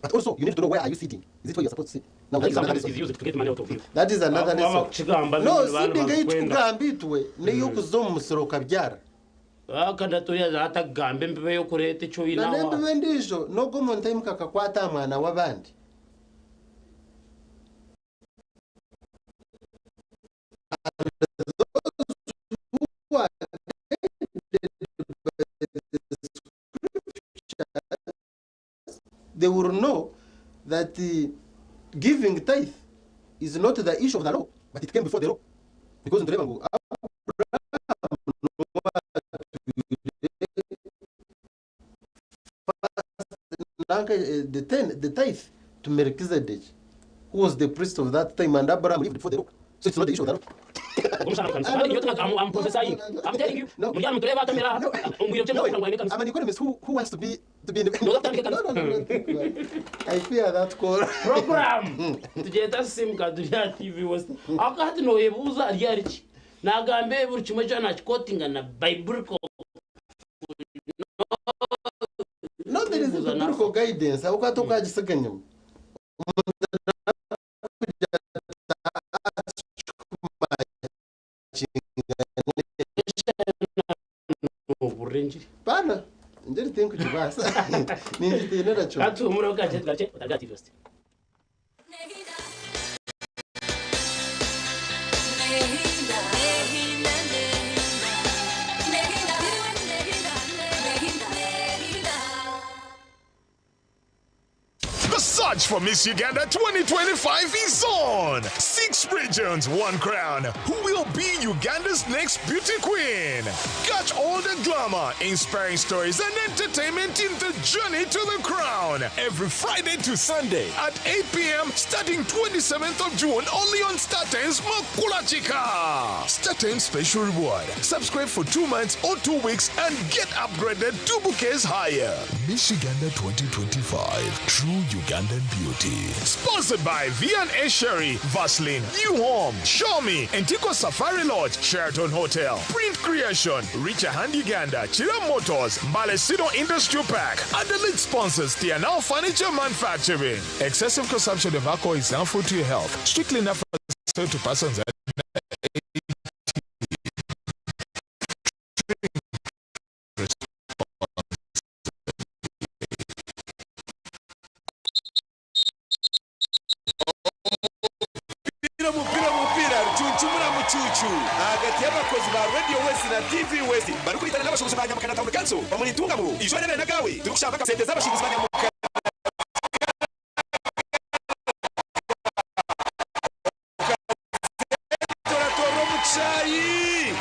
But also, you need to know where are you seeding? Is it where you're supposed to seed? Now, that is another Sometimes lesson. it's used to get money out of you. That is another Waba lesson. kukigamba No, bindi baana seeding ei barikwenda. tukugamba itwe n'ey'okuza omu musiri okabyara. Akanatoriya atakugamba embibo y'okureeta eki oine Na aho. n'embibo endiijo n'ogu omuntu aimuka akakwata aha mwana w'abandi. And those who are guided by the scriptures, they will know that giving tithe is not the issue of the law, but it came before the law. Because nitureeba ngu Abrahamu niwe atwire first nanka the ten, the tithe to Melchizedek, who was the priest of that time, and Abraham lived before the law. So it's not the issue of the law. I'm prophesying. I'm telling you. Muryana muturebe akamera aha. Ombwire No, I'm an economist who wants to be to be in No, no, no, no, no. I fear that call. Program. Tugyeta simuka turi aha TV West. Aho hati noyebuuza ari ahari ki? Nagamba buri kimwe kyona nakikotinga na biblical. No, there is biblical guidance. Aho kwata okagisiga nyuma. Bana, engiri tinkugibaasa. Ningitiinira kimwe. Katuhumureho kakye tugarukye otari aha TV West. The search for Miss Uganda 2025 is on! Six regions, one crown. Who will be Uganda's next beauty queen? Catch all the glamour, inspiring stories, and entertainment in the journey to the crown. Every Friday to Sunday at 8 p.m. starting 27th of June only on StarTimes Makulachika. StarTimes special reward. Subscribe for 2 months or 2 weeks and get upgraded 2 bouquets higher. Miss Uganda 2025. True Ugandan beauty. Sponsored by V&A Sherry, Vaseline, New Home, Xiaomi, Antico Safari Lodge, Sheraton Hotel, Print Creation, Richa Hand Uganda, Chira Motors, Malesino Industrial Park, and the lead sponsors, TNL Furniture Manufacturing. Excessive consumption of alcohol is harmful to your health. Strictly not for sale to persons under 18. Omupiira, omupiira, omupiira rucuncumura mucuucu ahagati y'abakozi ba Radio West na TV West barikuritana n'abashuubuzi ba Nyamukana Town Council omuri Ntungamo. Eizooba rebere n'agaawe turikushamba akasente z'abashuubuzi ba Nyamukana. Toratorwa omu kishaayi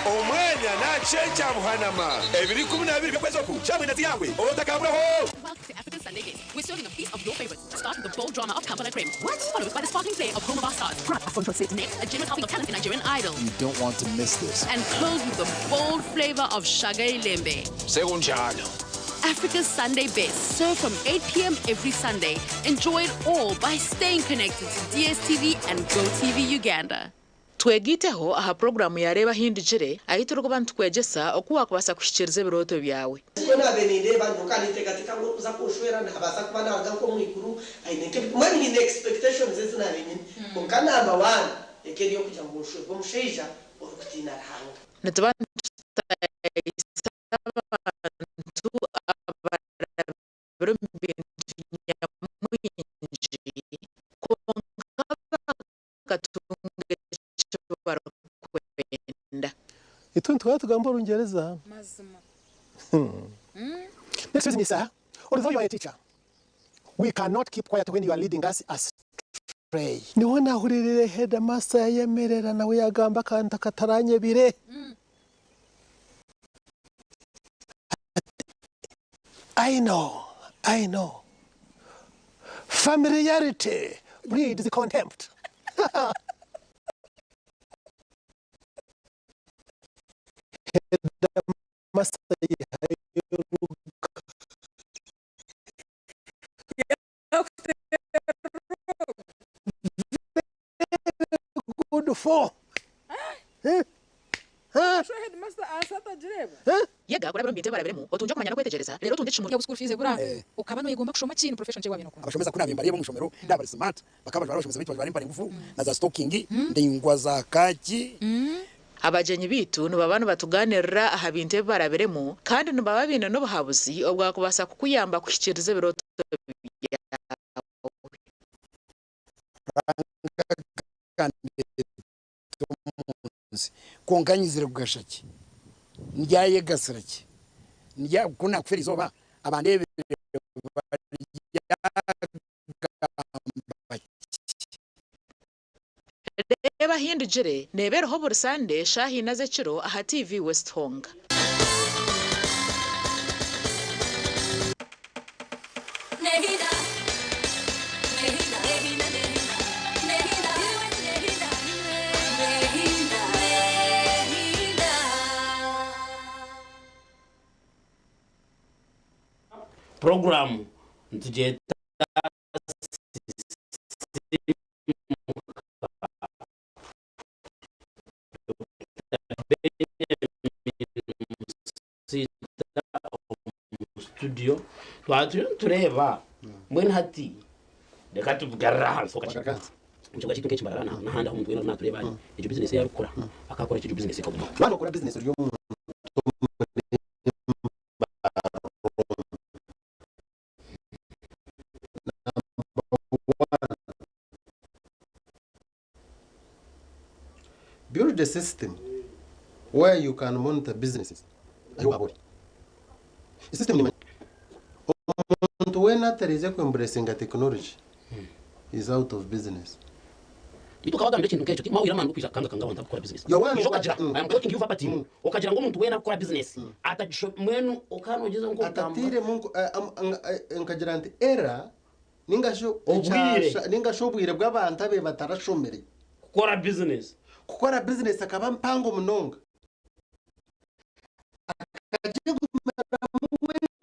omwanya nakyenkya buhanama ebiri 12 by'okwezi oku kyabwenda ziyangwe otakaburaho. Welcome to African Sunday Guest. We're serving a piece of your favorites. Start with the bold drama of Kampala Creme. What? Followed by the sparkling flair of Home of Our Stars. Next, a generous helping of talent in Nigerian Idol. You don't want to miss this. And close with the bold flavor of Shagay Lembe. Sekunjalo. Africa's Sunday Best, served from 8 p.m. every Sunday. Enjoy it all by staying connected to DSTV and GoTV Uganda. Twegiteho aha puroguramu ya Reeba Ahindugire ahu turikuba nitukwegyesa oku waakubaasa kuhikiiriza ebirooto byawe. Nikwo naabaire nindeeba nyowe nkaba ninteekateeka ngu orikuza kunshwera naabaasa kuba naaruga nk'omu iguru aine nk'ebi mbwenu nyine expectations ezi naabaire nyine kwonka number one eka eri ey'okugira ngu nshwerwe omushaija orikutiina Ruhanga. Nituba nitutaayisa abantu abarabire omu bintu nyamwingi kwonka bakatunga eki barikwenda. Itwe nituhora tugamba Orungyereza. Mazima. Excuse me, sir. Although you are a teacher, we cannot keep quiet when you are leading us astray. Niho nahuririire headmaster yayemerera nawe yagamba akantu akataranyebire. I know, I know. Familiarity breeds contempt. Headmaster yihayo oruga. Very good for. Eh? Eh? Sho headmaster aasa atagireeba. Eh? Yega kurabira omu bintu ebi barabiremu, otungye okumanya n'okwetegyereza, reero otungye ekishumuuro. School fees ebura, okaba noyegomba kushoma ki ni profession ki ei wabaire nokunda? Abashomesa ku naabaire mbareeba omu ishomero ndaba bari smart, bakaba bajwara abashomesa baitu bajwara empare ngufu na za sitokingi ndaingwa za kaaki. Abagyenyi baitu nibaba nibatugaaniirira aha bintu ebi barabiremu kandi nibaba baine n'obuhabuzi obwakubaasa kukuyamba kuhikiiriza ebirooto byawe. Ruhanga akandeeta omu nsi, kwonka nyizire kugasha ki? Ndyayegasira ki? Ku naakufa erizooba, abandeebire baryagamba ki? Reeba Ahindugire neeba eriho buri Sande shaaha ina z'ekiro aha TV West honka. Puroguraamu nitugyeta omu studio twaba turiyo nitureeba mbwenu hati reka tugarure ahansi ho kakye omu kibuga kyaitu nk'ekimbarara n'ahandi ahu omuntu weena ariyo naatureeba ari egyo bizinesi ei arikukora akakora ki egyo bizinesi ekagumaho. Waaba nookora bizinesi ori omuntu Build a system where you can monitor businesses ahi waaba ori. System nimanya omuntu weena atariija ku embracinga technology is out of business. Beitu okaba wagambire ekintu nk'ekyo, timuhwire amaani g'okwija kukangakanga abantu abakukora bizinesi. Yowaana Oija okagira, obwa- I am quoting you verbatim, okagira ngu omuntu weena arikukora bizinesi atagisho mbwenu okaba noogyezaho nk'okugamba. Atatiiremu nko- eh, am- nga- eh, nkagira nti era ninga shi Obwire. ekyasha ninga shi obwire bw'abantu abe batarashomire. Kukora bizinesi. Kukora bizinesi akaba mpango munonga. Akagigumiramu wenka.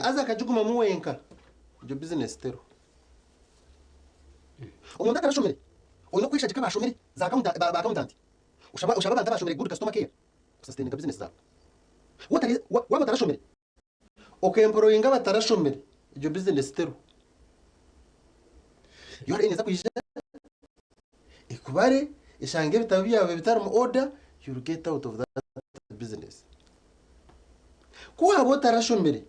Haza akagigumamu wenka. Egyo bizinesi teriho. Omuntu atarashomire, oine okweshagika abashomire, za accountant, ba accountant. Oshaba oshabe abantu abashomire good customer care kusustaininga business zaawe. Waaba waaba otarashomire, okemployinga abatarashomire, egyo business teriho. URA neeza kwija ekubare, eshange ebitabo byawe bitarimu order, you'll get out of that business. Ku waaba otarashomire,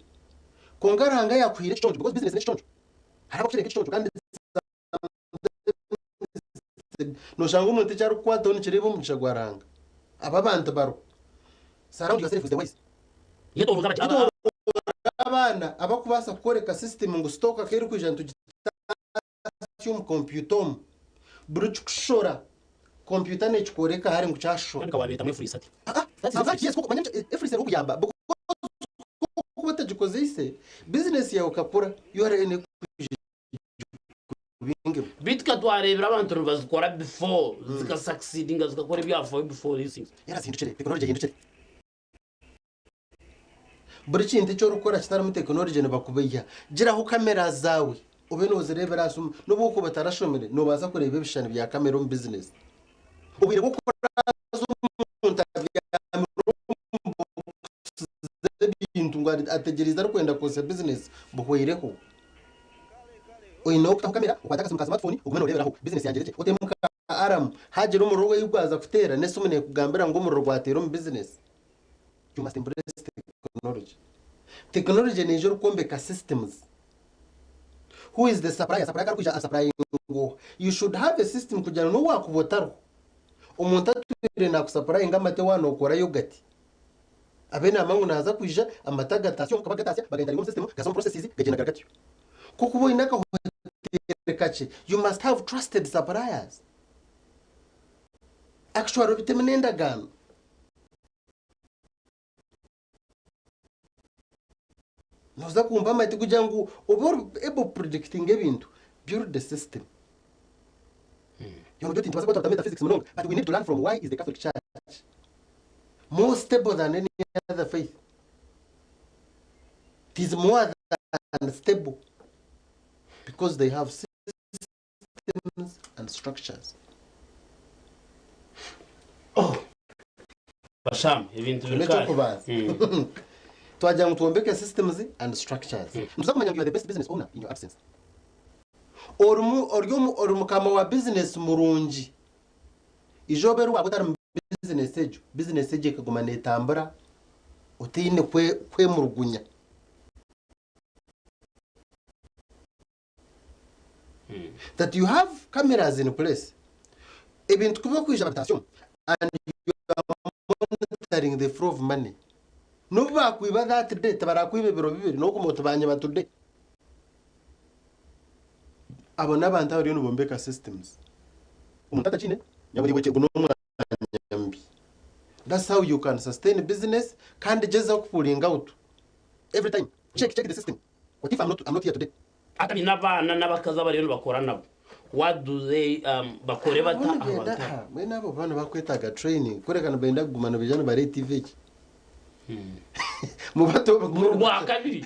kwonka Ruhanga yaakuhaire ekiconco, because business n'ekiconco, hariho abakukira nk'ekiconco kandi noshanga omuntu eki arikukwataho nikireeba omugisha gwa Ruhanga. Abo abantu bariho. Surround yourself with the wise. Yetooroora abaana abarikubaasa kukworeka system ngu stock ku erikwija nitugitaasya omu kompyuta omu. Buri kikushora, kompyuta neekikworeka ahari ngu kyashora. Efurisa erikukuyamba because ku orikuba otagikozeise, bizinesi yaawe ekakura, URA neekwija egikubingemu. Beitu ka twareebire abantu nibazikora before zika succeedinga zikakora ebyafaayo before these things. Era zihindukire, tekinology ehindukire. Buri kintu eki orikukora kitarimu tekinology nibakubeiha. Giraho kamera zaawe obe noozireebera aha simu. N'obu orikuba otarashomire, noobaasa kureeba ebishushani bya kamera omu bizinesi. Obwire bw'okuraaza omuntu abyamire omu bokisi z'ebintu ngu ategyereize arikwenda kukozesa bizinesi buhweireho. Oine okutaho kamera, okwate akasimu ka smartphone ogume nooreeberaho bizinesi yangye eri gye. Otemu nka alarm, haagira omuriro ogu gwaza kuteera n'esimu neekugambira ngu omuriro gwateera omu bizinesi. You must embrace technology. Technology neija orikwombeka systems. Who is the supplier? Supplier ku arikwija asupplyinga oha? You should have a system kugira ngu n'obu waakuba otariho, omuntu atwire naakusupplyinga amate waaba nookora yogati, abe naamanya ngu naaza kwija amate agataasya omu, bagataasya bagaintaringa omu system, gaza omu processes, gagyenda gari gatyo. Ku orikuba oine akahoteeri kakye, you must have trusted suppliers. Actually obitemu n'endagaano. Noza kumpa amate kugira ngu obe ori able kupredictinga ebintu, build the system. Yomugira oti nitubaasa kuba twabita metaphysics munonga but we need to learn from why is the Catholic Church more stable than any other faith. It is more than stable because they have systems and structures. Oh. Basham, ebintu Ekyo biri kare. n'eky'okubanza. Twagira ngu twombeke systems and structures. Nituza kumanya ngu you are the best business owner in your absence. Orimu ori omu ori mukama wa business murungi. Izooba eri waaba otari mu business egyo, business egyo ekaguma neetambura otaine kwe kwemurugunya. That you have cameras in place. Ebintu ku birikwija babitaasya omu and you are monitoring the flow of money. N'obu baakwiba that day tibarakwiba ebiro bibiri n'okuguma oti baanyiba today. Abo n'abantu abariyo nibombeka systems. Omuntu atakiine nyaburibwe ogu n'omwanya mubi. That's how you can sustain business kandi gyezaho ku pulling out every time. Check check the system. What if I'm not, I'm not here today? Hati n'abaana n'abakazi abariyo nibakora nabo what do they um, bakore bata Abo nibenda abantu aha mbwenu abo bo nibakwetaaga training kureka nibenda kuguma nibaija nibareeta iveki mubato Mu rwakabiri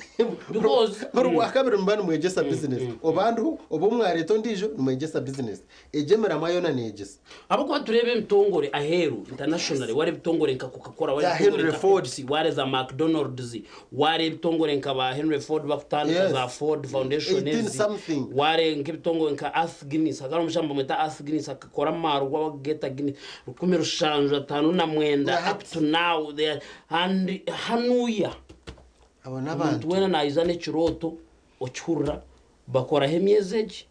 because mu rwakabiri muba nimwegyesa business oba ndiho oba mwareeta ondiijo nimwegyesa business egyo emiramwa yoona neegyesa. Ahabw'okuba tureeba ebitongore aheeru internationally wareeba ebitongore nka Coca Cola Za wareeba ebitongore Henry nka Ford. Pepsi wareeba za McDonald's wareeba ebitongore nka ba Henry Ford bakutandika Yes. za Ford Foundation 18 ezi something. wareeba nk'ebitongore nka Arthur Guinness hakaba hariho omushaija nibamweta Arthur Guinness akakora amaarwa bakugeeta Guinness 1759 Na up hati. to now they are and hanuya Abo omuntu n'abantu. weena naija n'ekirooto okihurira bakoraho emyezi egi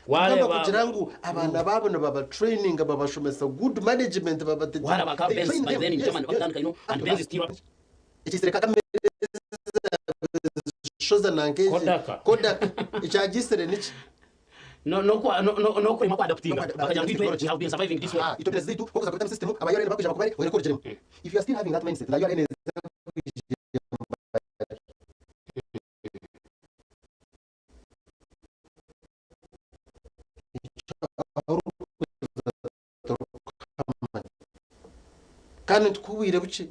Kugamba Wareeba kugira ngu abaana baabo nibaba traininga babashomesa good management babategyeka wareba nka they Benz train by them then in yes Germany yes bakutandika you know up and to Benz now is still up ekisire Kagame shoza nanka egi Kodak Kodak ekyagisire niki no no kwa no no no kurema kwa adaptinga no bakagira ngu itwe we technology have been surviving this way aha itwe zaitu okuza kweta system aba URN bakwija bakubare oyine kurugiremu if you are still having that mindset na URN is Kandi nitukuha obwire bukye,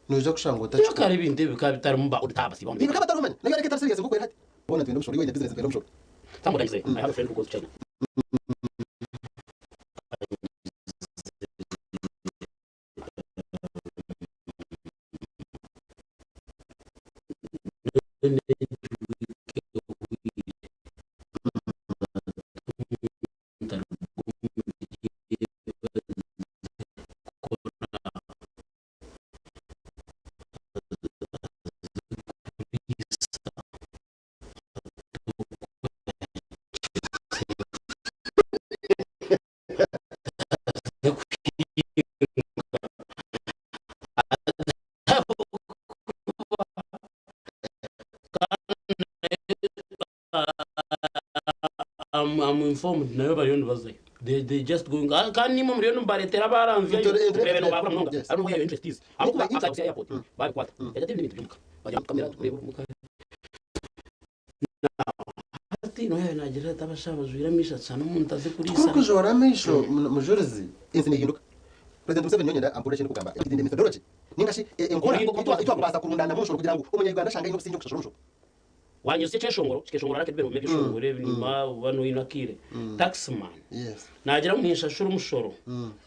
noija kushanga otakikora. Kare ebintu ebi bikaba bitarimu ba auditor abasiiba omu Bikaba bitariho manya, nayo yareka etari serious nk'oku eri hati. Boona nitwenda omushoro, iwe oine business nitwenda omushoro. Somebody say, I have a friend who goes to China. I'm, I'm informed nayo bariyo nibazayo they, they just going ah, kandi nimwe muriyo nimubaretera abaranzyayo Intore- intore- kureba nobabura munonga Yes. I don't know where your interest is ahabwokuba My outside interest- of airport babikwata yajya atera ibintu by'omuka bajya mukamera tukureba omuka hati noyo nagira ati abashaija bajwaire amaisho atsana omuntu aze kuriisa Tukuri amaisho mujurizi ensi nehinduka. President Museveni niwe nyenda ampurire eki ndikugamba egi methodology ninga shi enkora Omuringo ei twakubaasa kurundaanamu omushoro kugira ngu omunya-Uganda ashange aine obusingye okushashura omushoro. Wanyutsya ekyeshongoro kikeshongora hati ebiro ebyeshongoro ebi nyima oba noine akaire taxman nagira ngu ninshashura omushoro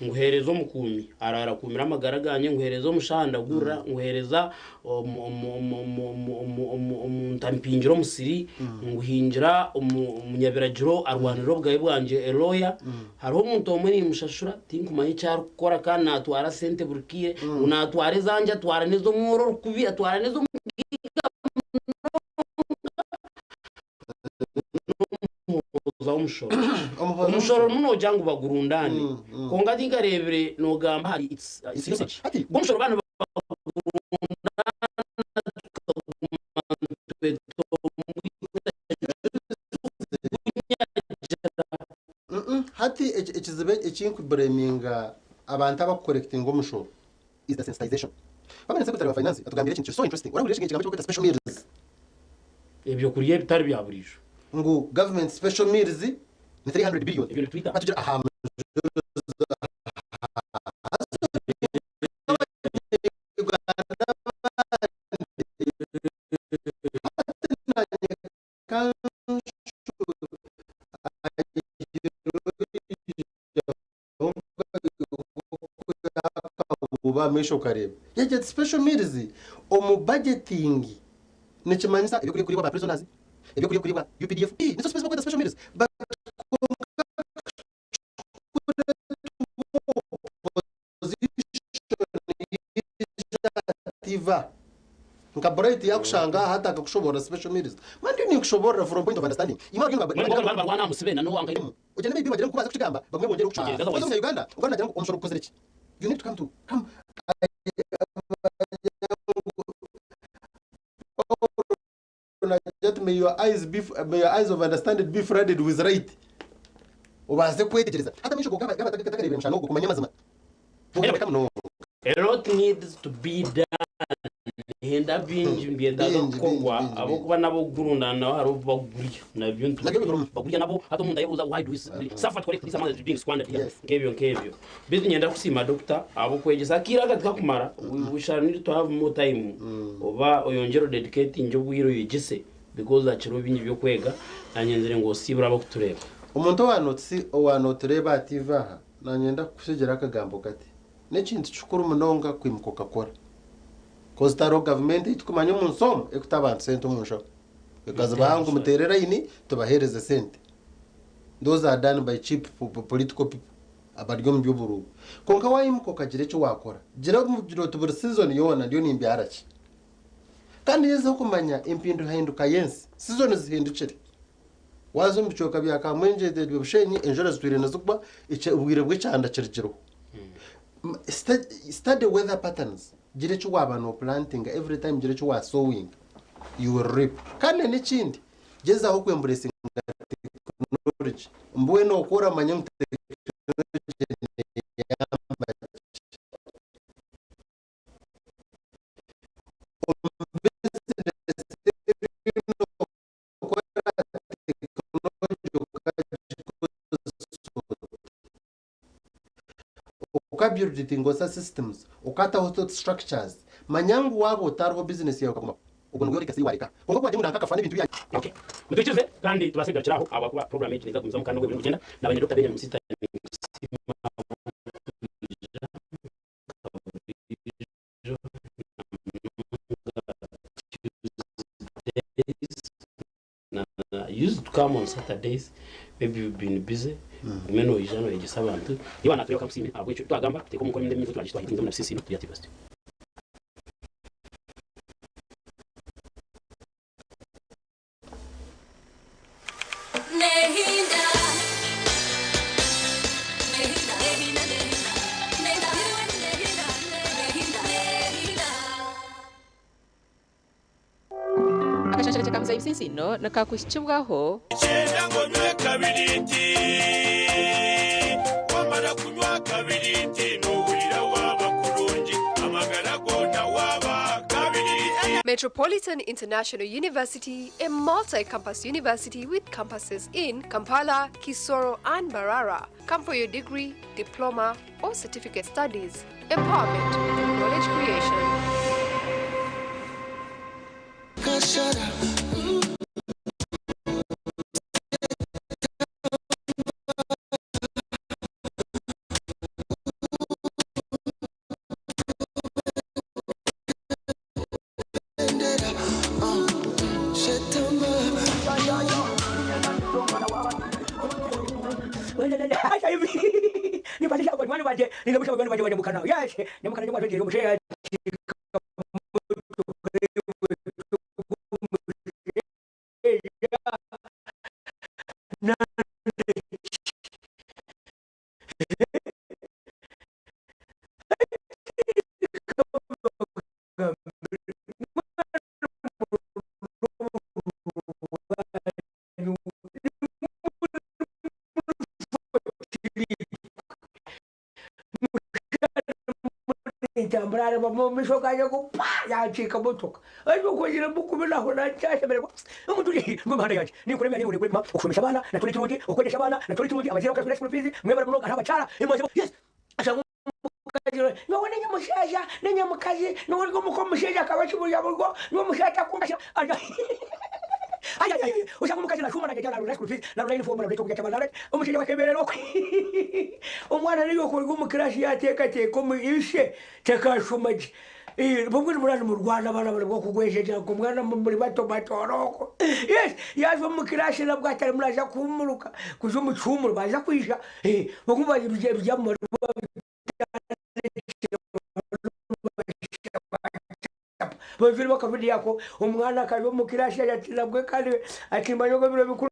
nguhereza omukuumi araara akuumire amagara gangye nguhereza omushaho andagurira nguhereza omuntu ampingira omusiri nguhingira omunyabiragiro arwanirira obugabe bwangye a lawyer hariho omuntu omwe nimushashura tinkumanya eki arikukora kandi natwara sente buri kaire ngu natwara ezangye atwara n'ez'omworo orikubi atwara n'ez'omugaiga n'omuhooza w'omushoro. Omushoro muno noogira ngu bagurundaane kwonka tinkareebire noogamba ahari its usage. Gwo omushoro baaba nibagurundaana tukaguma nitwetomboita Hati ekizibu eki nkubureminga abantu abakukorekitinga omushoro is the sensitization. Permanent Secretary wa Finance atugambire ekintu kiri so interesting. Orahurira ekigambo eki barikweta special meals. Ebyokurya ebitari bya buriijo. Ngu government special meals ni 300 billion. Batugira aha Oba amaisho okareeba. Yagira ati special meals omu budgeting nikimanyisa ebyokurya ebirikuribwa ba prisoners, ebyokurya ebirikuribwa UPDF, nizo special bakweta special meals but kwonka tiva nka Bright yakushanga aha hati akakushoboorora special meals man ndiyo ninkushoboorora from point of understanding imwe abariyo nibaba Ogyende maybe bagire ngu kubaasa kukigamba bagume bongyere okukigyenda. Haza omunya Uganda ogwo nagira ngu omushoro gukozire ki? You need to come to come Nagira ati may your eyes be may your eyes of understanding be flooded with light. Obaase kwetegyereza. Hati amaisho gaawe gaba gatareebire mushana ogwo kumanya amazima. Nibyoreka munonga. A lot needs to be done Nihenda bingi nibyetaaga Bingi, kukorwa bingi, bingi, ahabw'okuba n'ab'okurundaana nabo hariho obu bagurya nabyo Nabyo birimu. bagurya nabo hati omuntu ayebuuza why do we suffer to collect this amount that is being squandered here nk'ebyo nk'ebyo. Beitu niinyenda kusiima Doctor ahabw'okwegyesa akaire aka tikakumara we shall need to have more time oba oyongyere odedicatinge obwire oyegyese because hakiriho bingi by'okwega naanye nzire ngu osiibure abarikutureeba. Omuntu owaanotureeba aha TV aha, naanye ndakukutsigira akagambo kati. N'ekintu kikuru munonga kwimuka okakora. Koz tihariho gavumenti ei turikumanya omu nsi omu erikuta abantu sente omu nshaho. Ekazibaha ngu muteere layini tubaheereze sente. Those are done by cheap political people abari omu by'oburuuru. Kwonka waimuka okagira eki waakora, gira ogira oti buri season yoona ndiyo nimbyara ki? Kandi gyezaho kumanya empinduhinduka y'ensi. Season zihindukire. Waaza omu bicweka bya Kamwengye Bushenyi enjura zitwire nizigwa, obwire bw'ekyanda kirigireho. Study weather patterns, gira eki waaba no plantinga every time gira eki wa sowinga you will reap. Kandi n'ekindi gyezaho ku embracinga technology mbwenu oku oramanya ngu technology neyamba ki. Omu business okora technology okagikozesa ota? Okabuildinga ota systems? Okataho ota structures? Manya ngu waaba otariho business yaawe ekagumaho, ogwo nigwo legacy ei waareka. Kwonka ku wagira ngu nanka akafa n'ebintu byange. Okay. Mutwikirize kandi tubaase kugarukira aho ahabw'okuba program egi neeza kugumizamu kandi n'obwire burimu nibugyenda. Naaba nyine Dokita Benjamin Musita ninkusiima ahabw'okwija nka buriijo na munonga Tuesdays. Na used to come on Saturdays maybe you've been busy ogume noija noyegyesa abantu iwe natureeba kankusiime ahabw'ekyo twagamba tuteeke omu nkora emyenda emingi turangye twahitinzemu na bisisiino turi ati basti. Akashansharache ka Muzei Bisinsiino nikakuhikibwaho. Kyenda ngu onywe kabiriiti. Wamara kunywa kabiriiti nohurira waaba kurungi, amagara goona waaba kabiriiti. Metropolitan International University, a multi-campus university with campuses in Kampala, Kisoro and Mbarara. Come for your degree, diploma or certificate studies. Empowerment through knowledge creation. Nintambura areebamu omu maisho gangye ngu pa! Yankiika motoka. Haza okozire mbu kubi naho nakyashemererwa omuntu ori ngu emihanda yangye ninkora emyanya erungi kurema okushomesa abaana nakyo nikirungi, okwegyesa abaana nakyo nikirungi, abazaire bakashashura school fees mwebare munonga hariho abakyara emwe yes ashanga omukazi nyowe ninye mushaija ninye mukazi nyowe ndi omuka omushaija akaba akiburya buryo nyowe omushaija takunda ayayayaya oshanga omukazi nashuuma nagye narondera school fees narondera uniform narondera ekyokurya ky'abaana omushaija bakemerera okwe omwana niiwe okuruga omu class yateekateeka omu ishe takashoma gye Bumwe nimuraba nimurwana abaana bari bw'okugwejegyera ngu mwana muri bato batoora okwo. Yes, yaaza omu kiraasi nabwo atarimu naaza kuhumuruka kuza omu kihuumuro baaza kwija bamwe barya bajwaire bakavidiyo ako omwana akaza omu kiraasi ati nabwe kandi ati manya ogu ebiro bikuru.